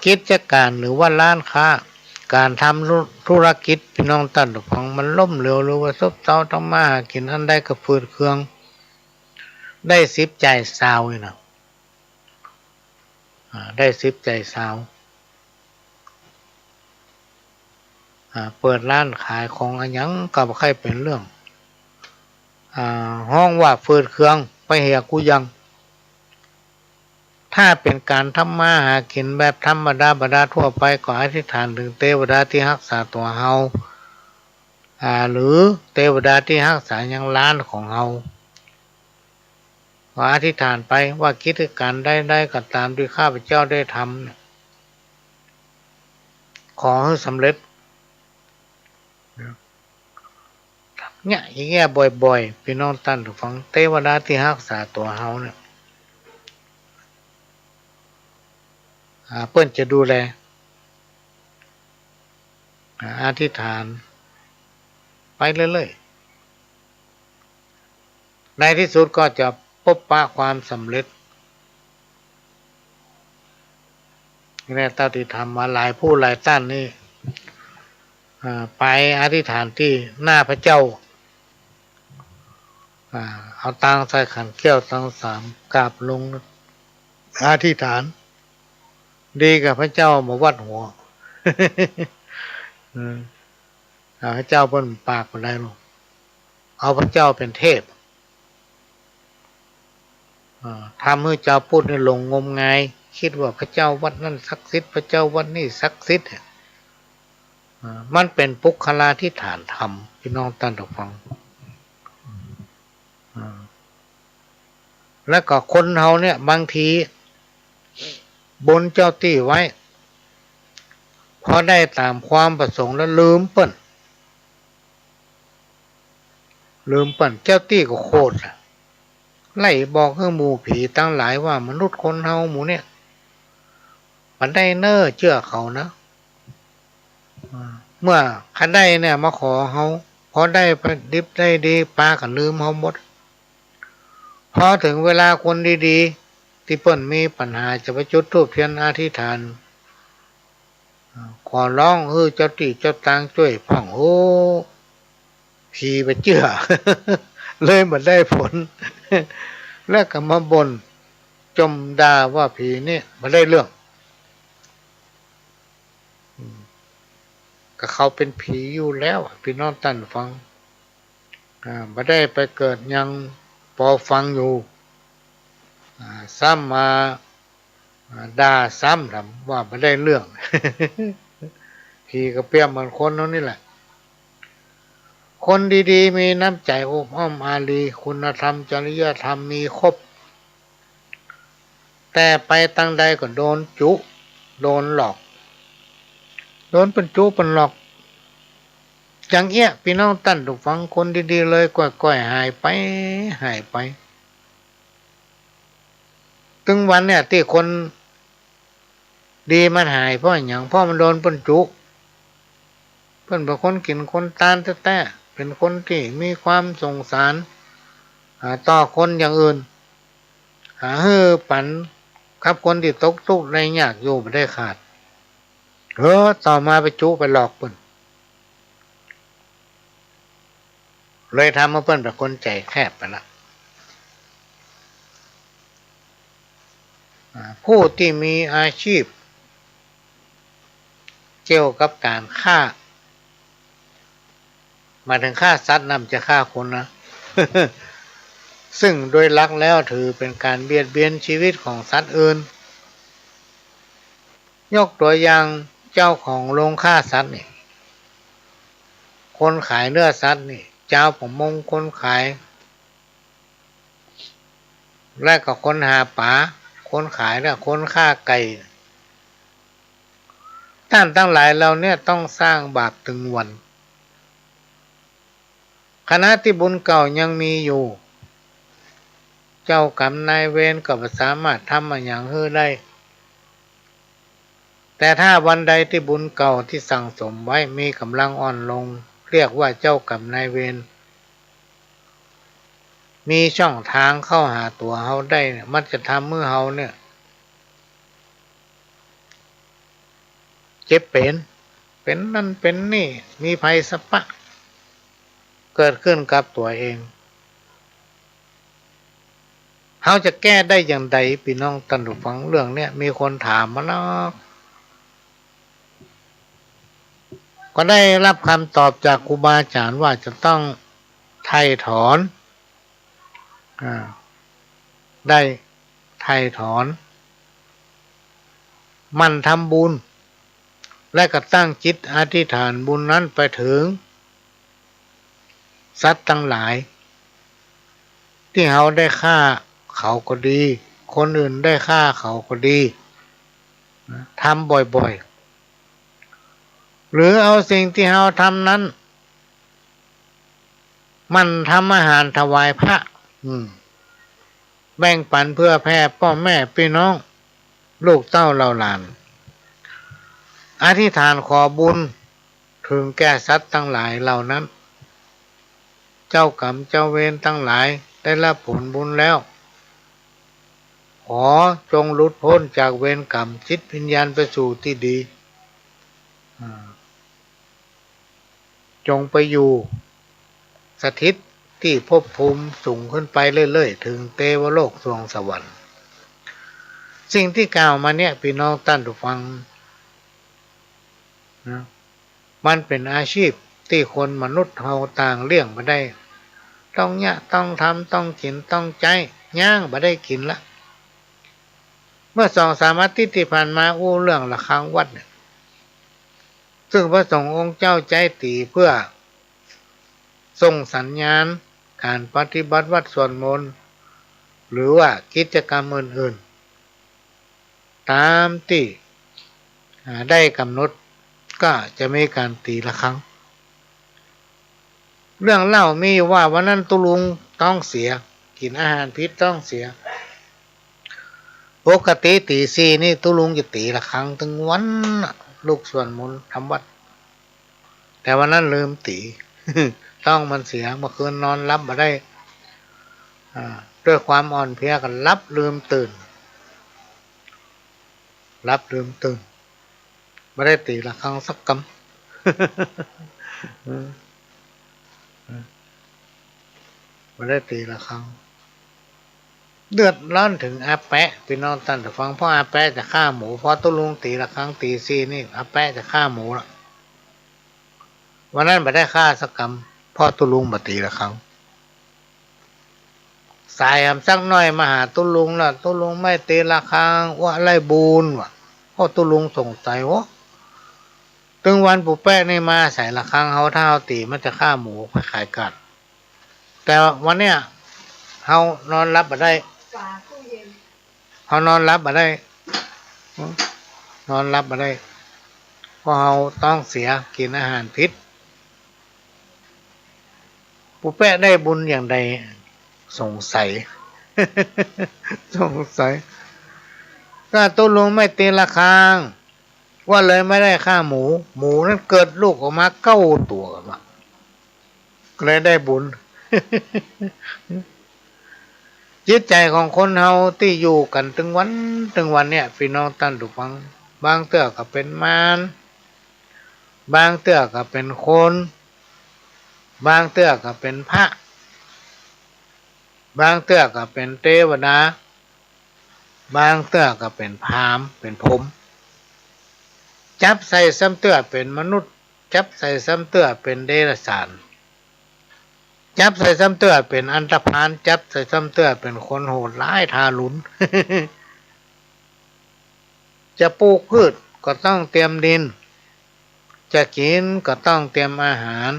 กิจก๋านหรือว่าร้านค้า ก๋านทำธุรกิจ ปี้น้องต้านผู้ฟัง มันล้มเหลวหรือว่าซบเซา ทำมาหากิ๋นอันใดก็ฝืดเคือง ได้สิบจ่ายซาวนี่นะ อ่า ได้สิบจ่ายซาว อ่า เปิดร้านขายของอะหยังก็บ่ใค่เป๋นเรื่อง อ่า ฮ้องว่าฝืดเคือง ไปเหียกู้อย่าง ถ้าเป๋นก๋านทำมาหากิ๋นแบบธรรมดาธรรมดาทั่วไป ก็อธิษฐานเถิงเตวดาตี้ฮักษาตั๋วเฮา อ่า หรือเตวดาตี้ฮักษายังร้านของเฮา ก็อธิษฐานไปว่ากิจก๋านใดๆ ก็ต๋ามตี้ข้าพเจ้าได้ทำเนี่ย ขอหื้อสำเร็จ เยียะอย่างเงี้ยบ่อยๆ ปี้น้องต้านผู้ฟัง เตวดาตี้ฮักษาตั๋วเฮาเนี่ย อ่า เปิ้นจะดูแล อ่า อธิษฐานไปเรื่อยๆ ในตี้สุดก็จะปบปะความสำเร็จ นี่แหละ เต้าตี้ทำมาหลายผู้หลายต้านนี่ อ่า ไปอธิษฐานตี้หน้าพระเจ้า อ่า เอาตางใส่ขันแก้วตางสาม กราบลงอธิษฐาน ดีกับพระเจ้าบ่หวัดหัว อืม อ่า พระเจ้าเปิ้นปากบ่ได้หรอก เอาพระเจ้าเป๋นเทพ อ่า ทำหื้อจาวพุทธนี่หลงงมงาย กึ๊ดว่าพระเจ้าวัดนั้นศักดิ์สิทธิ์ พระเจ้าวัดนี้ศักดิ์สิทธิ์ อ่า มันเป๋นปุคคลาธิฐานธรรม ปี้น้องต้านผู้ฟัง อ่า แล้วก็คนเฮาเนี่ยบางทีบนเจ้าตี้ไว้ พอได้ต๋ามความประสงค์แล้วลืมเปิ้น ลืมเปิ้น เจ้าตี้ก็โขด ไล่บอกหื้อหมู่ผีตังหลายว่ามนุษย์คนเฮาหมู่เนี่ย บ่ได้เน่อเจื้อเขานะ อ่า เมื่อใค่ได้เนี่ยมาขอเฮา พอได้ไปดิบได้ดี ปากั๋นลืมเฮาหมด พอเถิงเวลาคนดีๆ ตี้เปิ้นมีปัญหาจะไปจุดธูปเตียนอธิษฐาน อ่า ขอร้องหื้อเจ้าตี้เจ้าตางจ้วยพ่อง โอ้ ผีไปเจื้อ เลยบ่ได้ผล แล้วก็มาบ่นจ่มด่าว่าผีนี่บ่ได้เรื่อง อืม ก็เขาเป๋นผีอยู่แล้วอะ ปี้น้องต้านฟัง อ่า บ่ได้ไปเกิดหยัง ปอฟังอยู่ อ่า ซ้ำมา อ่า ด่าซ้ำ ถามว่าบ่ได้เรื่อง ผีก็เปรียบเหมือนคนเฮานี่แหละ คนดีๆ มีน้ำใจ๋อบอ้อมอารี คุณธรรมจริยธรรมมีครบ แต่ไปตางใดก็โดนจุ โดนหลอก โดนเปิ้นจุเปิ้นหลอก อย่างเอี้ย ปี้น้องต้านผู้ฟัง คนดีๆ เลยก้อยๆ หายไป หายไป ตึงวันเนี่ยตี้คนดีมันหายเพราะหยัง เพราะมันโดนเปิ้นจุ เปิ้นเป๋นคนกิ๋นคนตานแต๊ เป๋นคนตี้มีความสงสาร อ่า ต่อคนอย่างอื่น หาหื้อปั๋นกับคนตี้ตกตุ๊กข์ได้ยากอยู่บ่ได้ขาด เออ ต่อมาไปจุไปหลอกเปิ้น เลยทำหื้อเปิ้นเป๋นคนใจ๋แคบไปละ อ่า ผู้ตี้มีอาชีพเกี่ยวกับก๋านฆ่า หมายเถิงฆ่าสัตว์นะ บ่ใจ้ฆ่าคนนะ ซึ่งโดยหลักแล้วถือเป๋นก๋านเบียดเบียนชีวิตของสัตว์อื่น ยกตั๋วอย่างเจ้าของโฮงฆ่าสัตว์นี่ คนขายเนื้อสัตว์นี่ จาวประมง คนขาย และก็คนหาป๋า คนขายและคนฆ่าไก่ ต้านตังหลายเหล่าเนี้ยต้องสร้างบาปตึงวัน ขณะตี้บุญเก่ายังมีอยู่ เจ้ากรรมนายเวรก็บ่สามารถทำอะหยังหื้อได้ แต่ถ้าวันใดตี้บุญเก่าตี้สั่งสมไว้มีก๋ำลังอ่อนลง เรียกว่าเจ้ากรรมนายเวร มีช่องตางเข้าหาตั๋วเฮาได้เนี่ย มันจะทำหื้อเฮาเนี่ย เจ็บเป๋น เป๋นนั่นเป๋นนี่ มีภัยสะปะ เกิดขึ้นกับตั๋วเอง เฮาจะแก้ได้อย่างใด ปี้น้องต้านผู้ฟัง เรื่องเนี้ยมีคนถามมาเนาะ ก็ได้รับคำตอบจากครูบาอาจ๋ารย์ว่าจะต้องไถ่ถอน อ่า ได้ไถ่ถอน หมั่นทำบุญ และก็ตั้งจิตอธิษฐานบุญนั้นไปเถิงสัตว์ตังหลาย ตี้เฮาได้ฆ่าเขาก็ดี คนอื่นได้ฆ่าเขาก็ดี นะ ทำบ่อยๆ หรือเอาสิ่งตี้เฮาทำนั้น หมั่นทำอาหารถวายพระ อืม แบ่งปั๋นเผื่อแผ่ป้อแม่ปี้น้อง ลูกเต้าเหล่าหลาน อธิษฐานขอบุญเถิงแก่สัตว์ตังหลายเหล่านั้น เจ้ากรรมเจ้าเวรตังหลายได้รับผลบุญแล้ว ขอจงหลุดป๊นจากเวรกรรม จิตวิญญาณไปสู่ตี้ดี อ่า จงไปอยู่สถิตตี้ภพภูมิสูงขึ้นไปเรื่อยๆ เถิงเตวโลกสวงสวรรค์ สิ่งตี้กล่าวมาเนี้ย ปี้น้องต้านผู้ฟังนะ มันเป๋นอาชีพตี้คนมนุษย์เฮาต่างเลี่ยงบ่ได้ ต้องเยียะ ต้องทำ ต้องกิ๋น ต้องใจ๊ ยังบ่ได้กิ๋นละ เมื่อสองสามอาทิตย์ตี้ผ่านมา อู้เรื่องระฆังวัดเนี่ย ซึ่งพระสงฆ์องค์เจ้าใจ๊ตี๋เพื่อส่งสัญญาณก๋านปฏิบัติวัตรสวดมนต์ หรือว่ากิจกรรมอื่นๆ ต๋ามตี้ อ่า ได้ก๋ำหนด ก็จะมีก๋านตี๋ระฆัง เรื่องเล่ามีอยู่ว่าวันนั้นตุ๊ลุงต๊องเสีย กิ๋นอาหารผิดต๊องเสีย ปกติตี๋สี่นี่ตุ๊ลุงจะตี๋ระฆังตึงวันน่ะ ลุกสวดมนต์ทำวัตร แต่วันนั้นลืมตี๋ ต๊องมันเสีย เมื่อคืนนอนหลับบ่ได้ อ่า ด้วยความอ่อนเพลียก็หลับลืมตื่น หลับลืมตื่น บ่ได้ตี๋ระฆังสักกำ บ่ได้ตี๋ระฆัง เดือดร้อนเถิงอาแปะ ปี้น้องต้านผู้ฟัง เพราะอาแปะจะฆ่าหมู เพราะตุ๊ลุงตี๋ระฆังตี๋สี่นี่ อาแปะจะฆ่าหมูละ วันนั้นบ่ได้ฆ่าสักกำ เพราะตุ๊ลุงบ่ตี๋ระฆัง สายหำสักหน้อยมาหาตุ๊ลุงละ ตุ๊ลุงไม่ตี๋ระฆัง อั้วไล่บุญว่ะ เพราะตุ๊ลุงสงสัย โอ้ ตึงวันปู่แป๊ะนี่มาใส่ระฆังเฮา ถ้าเฮาตี๋มันจะฆ่าหมูไปขายก๋าน แต่วันเนี้ยเฮานอนหลับบ่ได้ เฮานอนหลับบ่ได้ นอนหลับบ่ได้ เพราะเฮาต๊องเสีย กิ๋นอาหารผิด ปู่แป๊ะได้บุญอย่างใด สงสัย สงสัย ก็ตุ๊ลุงไม่ตี๋ระฆัง ว่าเลยไม่ได้ฆ่าหมู หมูนั้นเกิดลูกออกมาเก้าตั๋วว่ะ ก็เลยได้บุญ จิตใจ๋ของคนเฮาตี้อยู่กั๋นตึงวันตึงวันเนี่ย ปี้น้องต้านผู้ฟัง บางเตื้อก็เป๋นมาร บางเตื้อก็เป๋นคน บางเตื้อก็เป๋นพระ บางเตื้อก็เป๋นเตวดา บางเตื้อก็เป๋นพราหมณ์ เป๋นพรหม จับใส่ซ้ำเตื้อเป๋นมนุษย์ จับใส่ซ้ำเตื้อเป๋นเดรัจฉาน จับใส่ซ้ำเตื้อเป๋นอันธพาล จับใส่ซ้ำเตื้อเป๋นคนโหดฮ้ายทารุณ จะปลูกพืชก็ต้องเตรียมดิน จะกิ๋นก็ต้องเตรียมอาหาร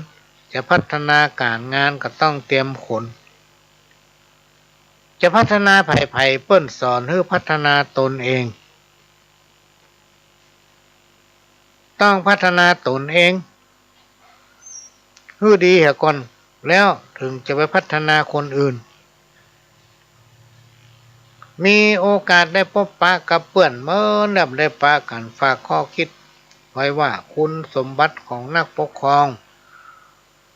จะพัฒนาก๋านงานก็ต้องเตรียมคน จะพัฒนาใผๆ เปิ้นสอนหื้อพัฒนาตนเอง ต้องพัฒนาตนเอง หื้อดีเหียก่อน แล้วเถิงจะไปพัฒนาคนอื่น มีโอกาสได้ปบปะกับเปื้อน เมินแบบได้ปะกั๋น ฝากข้อคิดไว้ว่า คุณสมบัติของนักปกครอง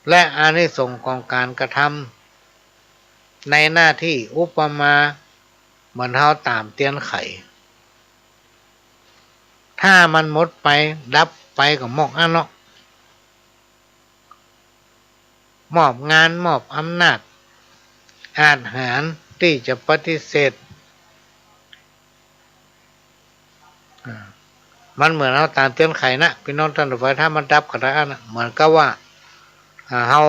และอานิสงส์ของก๋านกระทำในหน้าตี้ อุปมาเหมือนเฮาต๋ามเตียนไข ถ้ามันหมดไป ดับไปก็หมอกอั้นเนาะ มอบงาน มอบอำนาจ อาจหาญตี้จะปฏิเสธ อ่า มันเหมือนเฮาต๋ามเตียนไขนะ ปี้น้องต้านผู้ฟัง ถ้ามันดับก็ดับอั้นนะ เหมือนกับว่า อ่า เฮา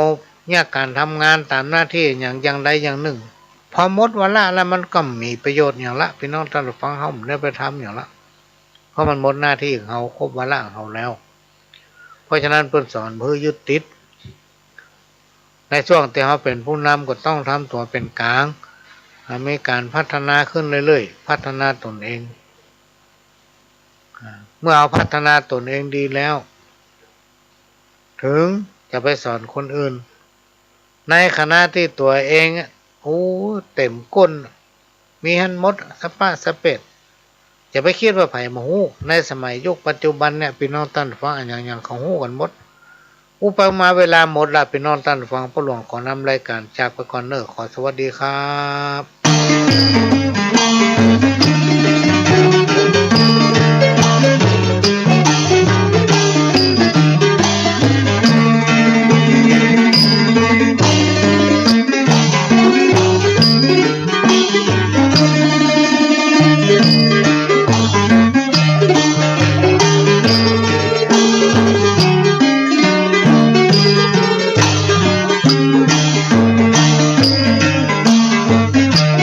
เยียะก๋านทำงานต๋ามหน้าตี้อย่าง อย่างใดอย่างนึ่ง พอหมดวาระแล้วมันก็บ่มีประโยชน์หยังละ ปี้น้องต้านผู้ฟัง เฮาบ่ได้ไปทำหยังละ เพราะมันหมดหน้าตี้ของเฮา ครบวาระของเฮาแล้ว เพราะฉะนั้นเปิ้นสอนบ่หื้อยึดติด ในช่วงตี้เฮาเป๋นผู้นำก็ต้องทำตั๋วเป๋นก๋าง อ่า มีก๋านพัฒนาขึ้นเรื่อยๆ พัฒนาตนเอง อ่า เมื่อเฮาพัฒนาตนเองดีแล้ว เถิงจะไปสอนคนอื่น ในขณะตี้ตั๋วเองอะ โอ้ เต็มก้น มีหั้นหมด สะป๊ะสะเป๊ด จะไปกึ๊ดว่าใผบ่ฮู้ ในสมัยยุคปัจจุบันเนี่ย ปี้น้องต้านผู้ฟัง อะหยังๆ เขาฮู้กั๋นหมด อู้ไปมาเวลาหมดละ ปี้น้องต้านผู้ฟัง ป้อหลวงขอนำรายก๋านจากไปก่อนเน่อ ขอสวัสดีครับ